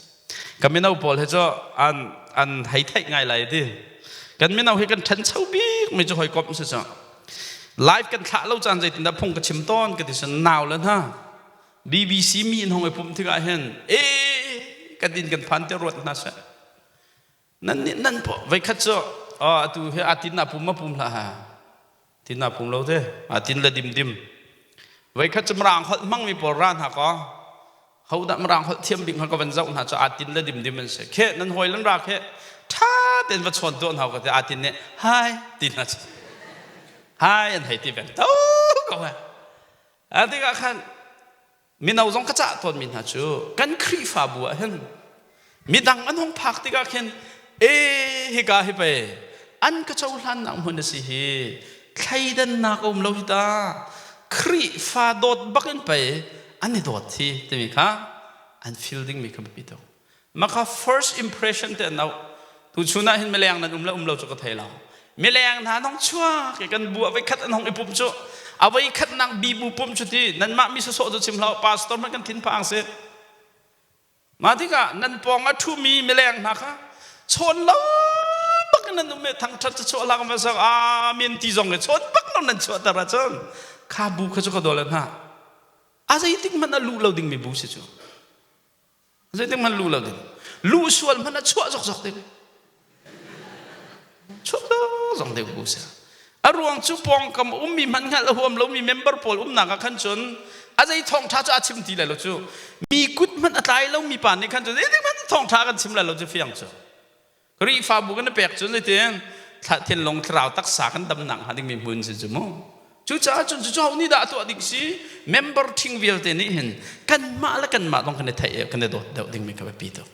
Kan mino pawl hi cu an an hei theih ngai lai ti. Kan mino hi kan ṭhancho bik mi cu hawikom si cu. Live kan thlah lo caan zeitindah phung ka chim tawn ka ti sun nau le hna. BBC mi in hong i pumh tikah hin e kan din kan phan te ruat hna seh. Nan nih nan po veikhat cu atu hi atin na pum ma pum hlah ha. Tin na pum lo te atin le dim dim. Voikhat cu Mirang holh hmangmi pawl ra hna kaw hodah Mirang holh thiam bik hnga ka van zoh hna cu aa tin le dimdim an si. Kheh nan hawi lan ra kheh ṭha tein va chawn tuah hna ka ti aa tin nih hi ti hna cu hi an hei ti peng to ko he. A tikah khan mino zong ka cah tawnmi hna cu kan Khrihfabu ah hin midang an hung phak tikah khin e hika hi pei an ka cohlannak hmun a si hi thleidannak a um lo hi ta Khrihfa dawt bak in pei an i dawt hi timi kha an feel dingmi kha biapi tuk. Maka first impression te an auh. Tuchun ah hin mileng nan um le um lo cu ka thei lo. Mileng hna nong chuak i kan bu a voi khat an hong i pum cu a voi khat nak bibu pum cu ti nanmah mi sawsawh cu chim hlah pastor hmanh kan thin phang si. Mah tikah nan pawng a ṭhumi mileng hna kha chawn lo bak in nan um i thangṭhat cu chuah lak ma sak amen ti zong i chawn bak lo nan chuahter ahcun kha bu kha cu ka dawl hna. A zeitik hmanh a luh lo dingmi bu si cu. Zeitik hmanh lu lo ding. Lu sual hmanh a chuah zokzok ding. Chuah zokzok ding bu si. A ruang cu pawngkam ummi hmanh hngalh a huam lomi member pawl umnak ah khan cun a zei thawngṭha cu a chim ti lai lo cu. Mi kut hmanh a tlai lomi pa nih khan cun zeitik hmanh thawngṭha kan chim lai lo cu fiang cu. Khrihfabu kan i pek cun zeitin thinlung thlarau taksa kan damnak hnga dingmi hmun si cu mu. Cucaah cun cucu ho nih dah a tuah ding si member ṭhing vialte nih hin kanmah le kanmah zong kan i theih kan i dawt deuh dingmi kha biapi tuk.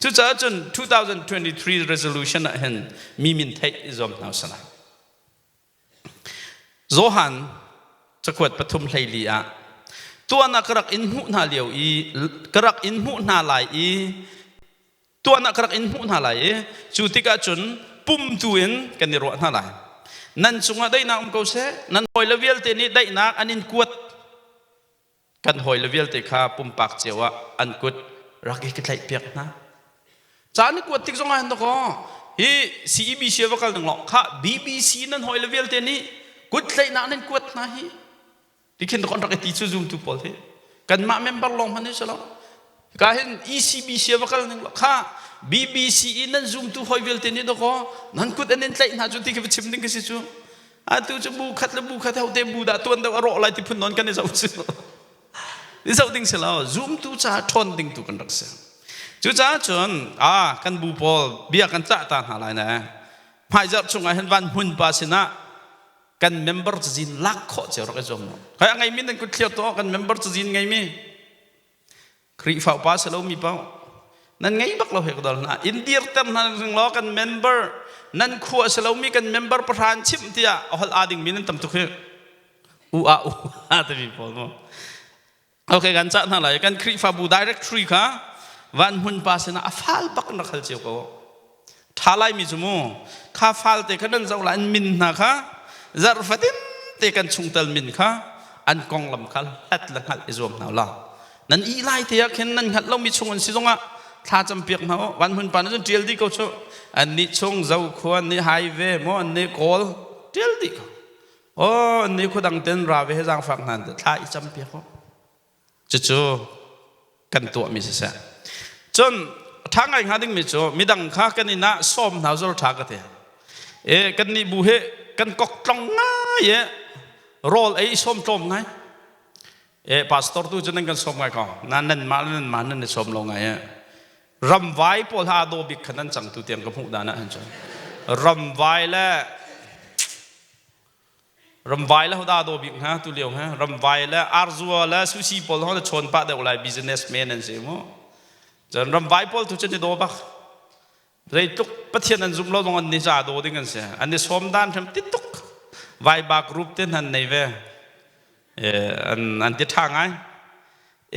Cucaah cun 2023 resolution ah hin mi min theih i zuam hna usih. Johan cakuat 3 14 ah tuan ah ka rak in hmuh hna lio i ka rak in hmuh hna lai i tuan ah ka rak in hmuh hna lai i cu tikah cun pum tu in kan i ruah hna lai. Nan cungah daihnak um ko seh, nan hawile vialte nih daihnak an in kuat. Kan hawile vialte kha pumpak cio ah an kut rak i ka tlaihpiak hna. Ca ni kuat tik zong ah hin dakaw hi CEBC va kal ding law kha BBC nan hawile vialte nih kut tlaihnak nan kuat hna hi tikhin dakaw an rak i ti cu zumtu pawl hi kanmah member lawng hmanh hi si lo ka hin ECBC va kal ning law kha BBC i nan zumtu hawi vialte nih dakaw nan kut an in tlaih hna cu ti khi va chim ding ka si cu atu cu bu khat le bu khat hote bu dah tuan deuh a rawh lai ti phun nawn kan i zoh cu i zoh ding si lo zumtu caah ṭhawn ding tu kan rak si cucaah cun a kan bu pawl bia kan cah ta hna lai ne hmaizarh chungah hin van hmun pa sinah kan member cazin lak khawh cio rak i zuam kai a ngeimi nan kut thliar tuah kan member cazin ngeimi Khrihfa upa si lomi paoh nan ngei bak lo he ka dol hna in dirter hna ring law kan member nan khua si lomi kan member pahran chimh tiah a holh aa dingmi nan tam tuk hi u a u a timi pawl mu okay kan cah hna lai kan Khrihfabu directory kha van hmun pa sinah a fal bak in rak hal cio ko Ṭha laimi cu mu kha falte kha nan zoh lai an min hna kha zarh fatin te kan chungtel min kha an konglam kha hlat le hngalh i zuam hna la nan ih lai te ah khin nan hngalh lomi chung an si zongah thla campiak hna u van hmun pa na cun ṭial dih ko cu an nih chung zokhua an nih highway maw an nih kawl ṭial dih ko oh an nih khua dang ten ra ve he zaangfak hna thla i campiak u Cucu kan tuahmi siseh. Cun ṭha ngai hnga dingmi cu midang kha kan inn ah sawm hna zor ṭha ka ti. E, kan nih bu he kan kok tlong ngai e rawl ei sawm tlawm ngai. E, pastor tu cu nan kan sawm ngai ko. Na nan mah le nan mah nan i sawm lo ngai e. Ramvai pawl ha daw bik khan nan cang tu tiang ka hmuh dan ah hin cun. Ramvai le Ramvai le hoda daw bik hnga tu lio ha ramvai le arzua le sushi pawl ho chawn pah deuh lai businessman an si mu cun ramvai pawl tu cun i daw bak zeitluk pathian an zum lo zong an ni za daw ding an si an i sawm dan hram ti tuk vaiba group te hnan nei ve an an ti tha ngai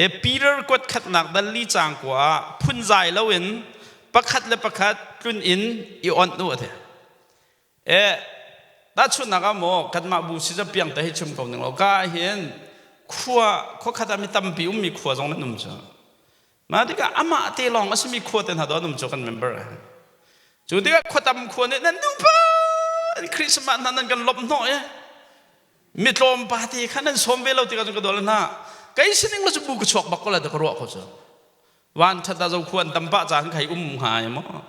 e Peter kuat khatnak dal li chang kwa phunzai lo in pakhat le pakhat tlun in i on nu ate E tahchunhnak ah maw kanmah bu si piang te hi chim ko ning law ka hin khua khuakhat ah mi tampi ummi khua zong nan um cu mah tikah amah te lawng a simi khua te hna do an um cu kan member cu tikah khua tam khua nih nan duh pa Christmas hna nan kan lawmh hnawh e mi tlawm pa te kha nan sawm ve lo tikah cun ka dawl hna kei sining lo cu bu ka chuak bak ko lai ka ruah ko cu van that ah zo khua an tam pah caan khai um hnga maw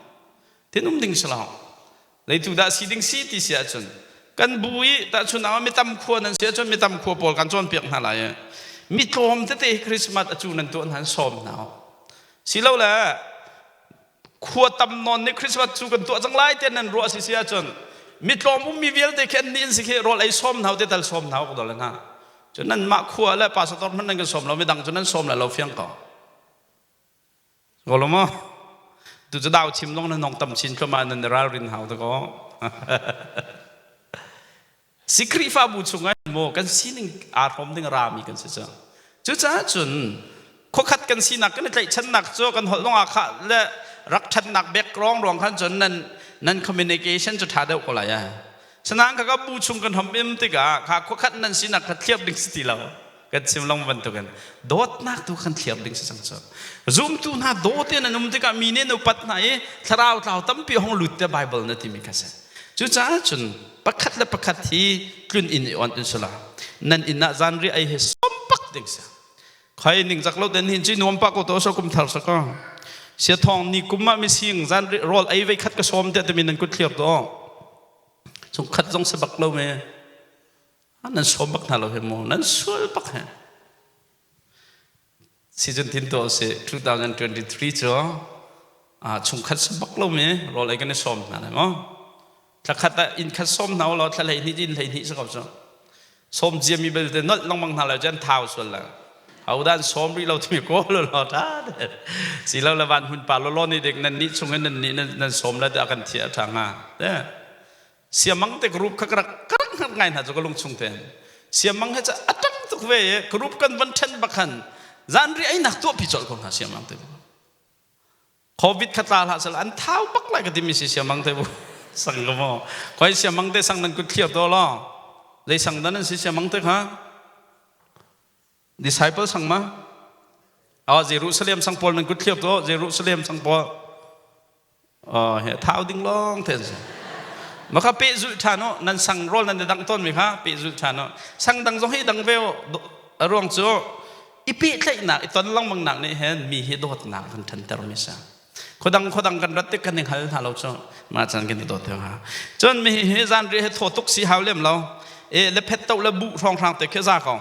tin um ding si lo Leitu dah si ding si ti si ahcun Kan bu i tahchun ah mitam khua nan si ahcun mitam khua pawl kan cawnpiak hna lai i mi tlawm tete hi Christmas a cu nan tuah hna an sawm hna. Silole khua tam nawn nih Christmas cu kan tuah cang lai tiah nan ruah si si ahcun mi tlawm ummi vialte khi an nih in si khi rawl ei sawm hna te tal sawm hna awk dol hna. Cun nan mah khua le pastor hmanh nan kan sawm lo midang cu nan sawm lai lo fiang ko. Ko lo maw? Tu cu dau chim zong na nong tam chin thluahmah nan i ralrin hau ta ko. Si Khrihfabu chungah maw kan sining aa hrawm ding rami kan si cang. Cucaah cun khuakhat kan sinak kan i tlaihchannak cu kan holh lawngah kha le rak ṭhatnak background ruang khan cun nan nan communication cu ṭha deuh ko lai ai. Sinain kha ka bu chung kan hom im tikah kha khuakhat nan sinak kha thliar ding si ti lo. Kan chim long bantukin dawtnak tu kan thliar ding si cang cu. Zumtu hna daw te nan um tikah mi nih an upat hna i thlarau tlau tampi hong lut te Bible na timi kha si. Cucaah cun pakhat le pakhat hi tlun inn i on in sila nan inn ah zanriah ei hi sompak ding si. Khai ning zak lo den hin chi nuam pa ko to so kum thar sa ko. Sia thong ni kum ah mising zanriah rawl ei vei khat ka som te timi nan kut thliar to. Chung khat zong se bak lo me. Nan sawm bak hna lo he mu nan sual bak he. Season tin to si 2023 cu chungkhat si bak lomi rawl ei kan i sawm hna lai maw thla khat ah inn khat sawm hna law thla 12 inn 12 si ko cu sawm ciami belte nolh lengmang hna lo cu an thau sual la hodah an sawm rih lo timi kawl lo tha si lo le van hun pa lo lo ni dek nan nih chung in nan nih nan sawm la dah kan thia tha nga Siamang te group kha ka rak ka rak hngat ngai hna cu ka lungchung tein. Siamang he cu a ṭang tuk ve i group kan van ṭhen bak khan zanriah einak tuahpi colh ko hna siamang te bu. Covid kha tla hlah sel an thau bak lai ka timi si siamang te bu. Sang ka maw. Koi siamang te sang nan kut thliar to lo. Zei sang dan an si siamang te kha? Disciple sang ma? Ah Jerusalem sang pawl nan kut thliar to Jerusalem sang pawl. He thau ding lawng te an si. Maka pehzulh ṭhan u, nan sang rawl nan i dangh tawnmi kha pehzulh ṭhan u. Sang dang zong hi dang ve u. A ruang cu i pehtlaihnak, i ton lengmangnak nih hin mi hi dawtnak kan ṭhantermi si. Khuadang khuadang kan rat tik kan i hngal hna lo cu mah caan kan i dawt deuh hnga. Cun mi hi zanriah hi thaw tuk si hau lem lo. E le phet to le buh hrawnghrang te khi za ko.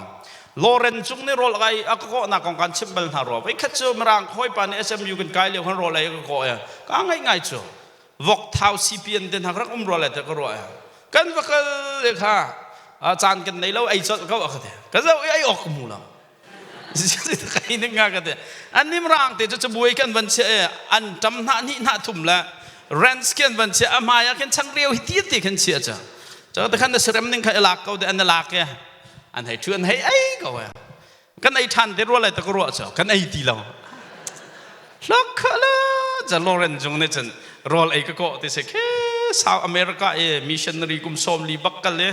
Lawren cung nih rawl ai a ka kawhnak kong kan chimh bal hna rua. Voikhat cu Mirang hawipa nih SMU kan kai lio khan rawl ei a ka kawh i ka ngaih ngai cu vok thau CPN te hna rak um rua le te ka ruah i kan va kal le kha caan kan nei lo ei colh ko a ka ti. Ka zoh i ei awk ka hmu lo. Kai ning nga ka ti. An nim rang te cu cabuai kan van chiah i an ṭam hnah hnih hnah thum le rents khi an van chiah a hmai ah khin changreu hi ti ti khin chiah cu. Cu te khan na serem ning kha i lak ko de an i lak i an hei ṭhu an hei ei ko e kan ei ṭhan te rua lai ta ka ruah cu kan ei ti lo hlok kha la ja Loren jung nih cun rawl ei ka kawh ti si khe South America i missionary kum 40 bak kal i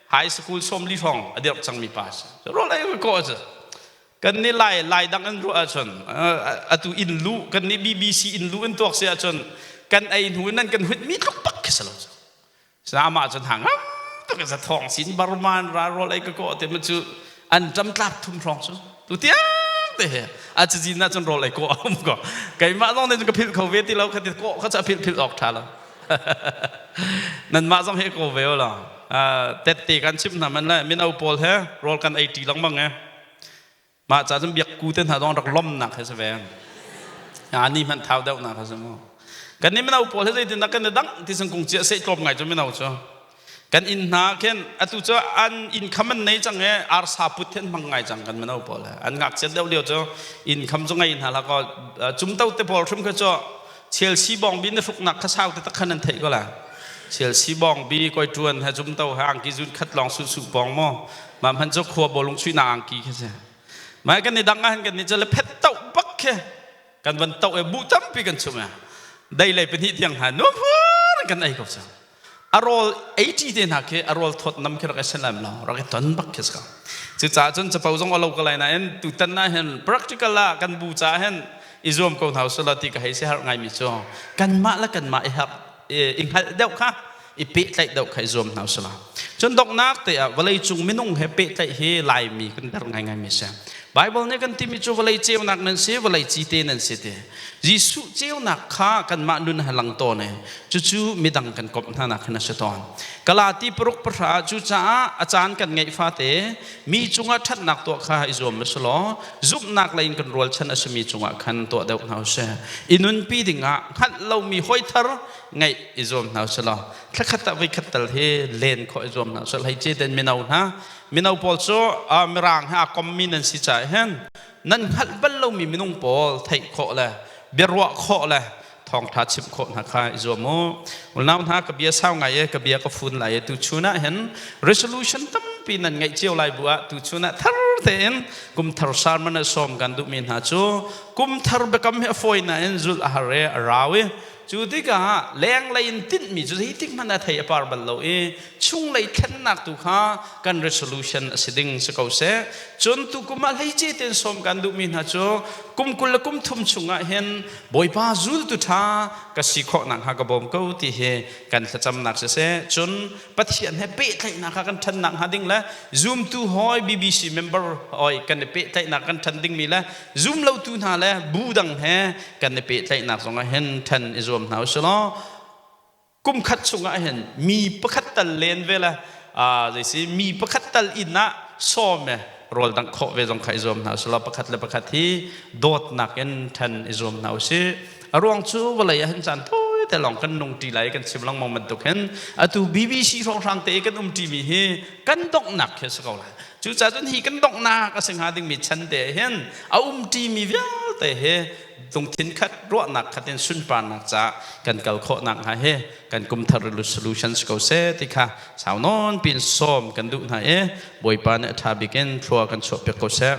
high school 40 hrawng a dirh cangmi pa si rawl ei ka kawh cu kan nih lai lai dang an ruah ahcun atu inn lu kan nih BBC inn lu in tuak si ahcun kan ei hnu in nan kan huit mi tluk bak khi si lo cu Amah cu hna ngam tuk in thawng sin Burman ra rawl ei ka kawh te ma cu an ṭam tlap thum hrawng cu tu tiang te he a cazin ah cun rawl ei kawh a um ko keimah zong nih ka philh kho ve ti lo kha ti kawh kha cu a philh philh awk ṭha lo nanmah zong he ko ve lo tette kan chimh hna man le mino pawl he rawl kan ei ṭi lengmang e Mah ca cun biakku te hna zong rak lomnak he si ve. Ani hmanh thau deuhnak kha si mu. Kan nih mino pawl he zeitindah kan i dangh ti sang kung cia seh tlawm ngai cu mino cu. Kan inn hna khin atu cu an income an nei cang e arsa put hen hmang ngai cang kan mino pawl he. An ngakchiat deuh lio cu income cu ngei hna la ko cumto te pawl hrim kha cu Chelsea bawng bi na hruknak kha sau te tak khan an theih ko la. Chelsea bawng bi koi tuan he cumto he angki zun khat lawng su su pong mo. Mah hman cu khua bawlung chuihnak angki khi si. Mah kan i dang ah kan ni cu le phet to bak khi kan van to e bu tampi kan chum e. Dei lei pahnih tiang hna nuam hur kan ei ko cang. A rawl ei ṭi te hna khi a rawl thawt nam khi rak i selam lo rak i ton bak khi si ko. Cucaah cun capo zong a lo ko lai nain tutan ah hin practical ah kan bu caah hin i zuam ko hna usih law ti ka hei si harh ngaimi cu kanmah le kanmah i harh i hngalh deuh kha i pehtlaih deuh kha i zuam hna usih law. Cun donghnak te ah vawleicung minung he pehtlaih hi Laimi kan der ngaingai mi si. Bible nih kan timi cu vawlei ceunak nan si, vawlei cite nan si ti. Jesuh ceunak kha kanmah nun he lang tawn i cucu midang kan komh hna nak hin a si tawn. Galati paruk pahra cucaah a caan kan ngeih fate mi cungah ṭhatnak tuah kha i zuam u law zumhnak lei in kan rualchan a simi cungah khan tuah deuh hna usih. I nunpi dingah hngalh lomi hawi thar ngeih i zuam hna usih law thlakhat ah voikhat tal hi len khawh i zuam hna usih. Hlei ce ten mino hna mino pawl cu mirang he aa kommi nan si caah hin nan hngalh bal lomi minung pawl theih khawh le biaruah khawh le thawngṭha chimh khawh hna kha i zuam u. Unau hna ka bia sau ngai e ka bia ka fun lai e tu chun ah hin resolution tampi nan ngeih cio lai bu ah tu chun ah thar tein kum thar sermon a sawm kan duhmi hna cu kum thar biakam hi a fawi nain zulh a har e a rau i cu tikah lenglei in tinhmi cu zeitik hmanh a thei a par bal lo i chunglei thlennak tu kha kan resolution a si ding si ko seh. Cun tukum ah hleice tein sawm kan duhmi hna cu kum 20 le kum thum chungah hin Bawipa zultu ṭha ka si khawh nakhnga ka bawm ko ti hi kan thlacamnak siseh. Cun Pathian he pehtlaihnak kha kan ṭhan nakhnga ding le zumtu hawi BBC member hawi kan i pehtlaihnak kan ṭhan dingmi le zum lotu hna le bu dang he kan i pehtlaihnak zongah hin ṭhan i zuam hna usih law kum khat chungah hin mi pakhat tal len ve le zeisi mi pakhat tal inn ah sawm e rawl dangh khawh ve zong kha i zuam hna usih law pakhat le pakhat hi dawtnak in ṭhan i zuam hna usih. A ruang cu vawlei ah hin caan tawi te lawng kan nung ṭi lai kan chim lengmang bantuk hin atu BBC hrawnghrang te i kan um ṭimi hi kan donghnak khi a si ko lai. Cucaah cun hi kan donghnak a si hnga dingmi chan te hin a um ṭimi vialte hi lungthin khat ruahnak khat in sunparnak caah kan kal khawh nakhnga hi kan kum thar resolution si ko seh ti kha sau nawn pin sawm kan duh hna i Bawipa nih a ṭha bik in thlua kan chuahpiak ko seh.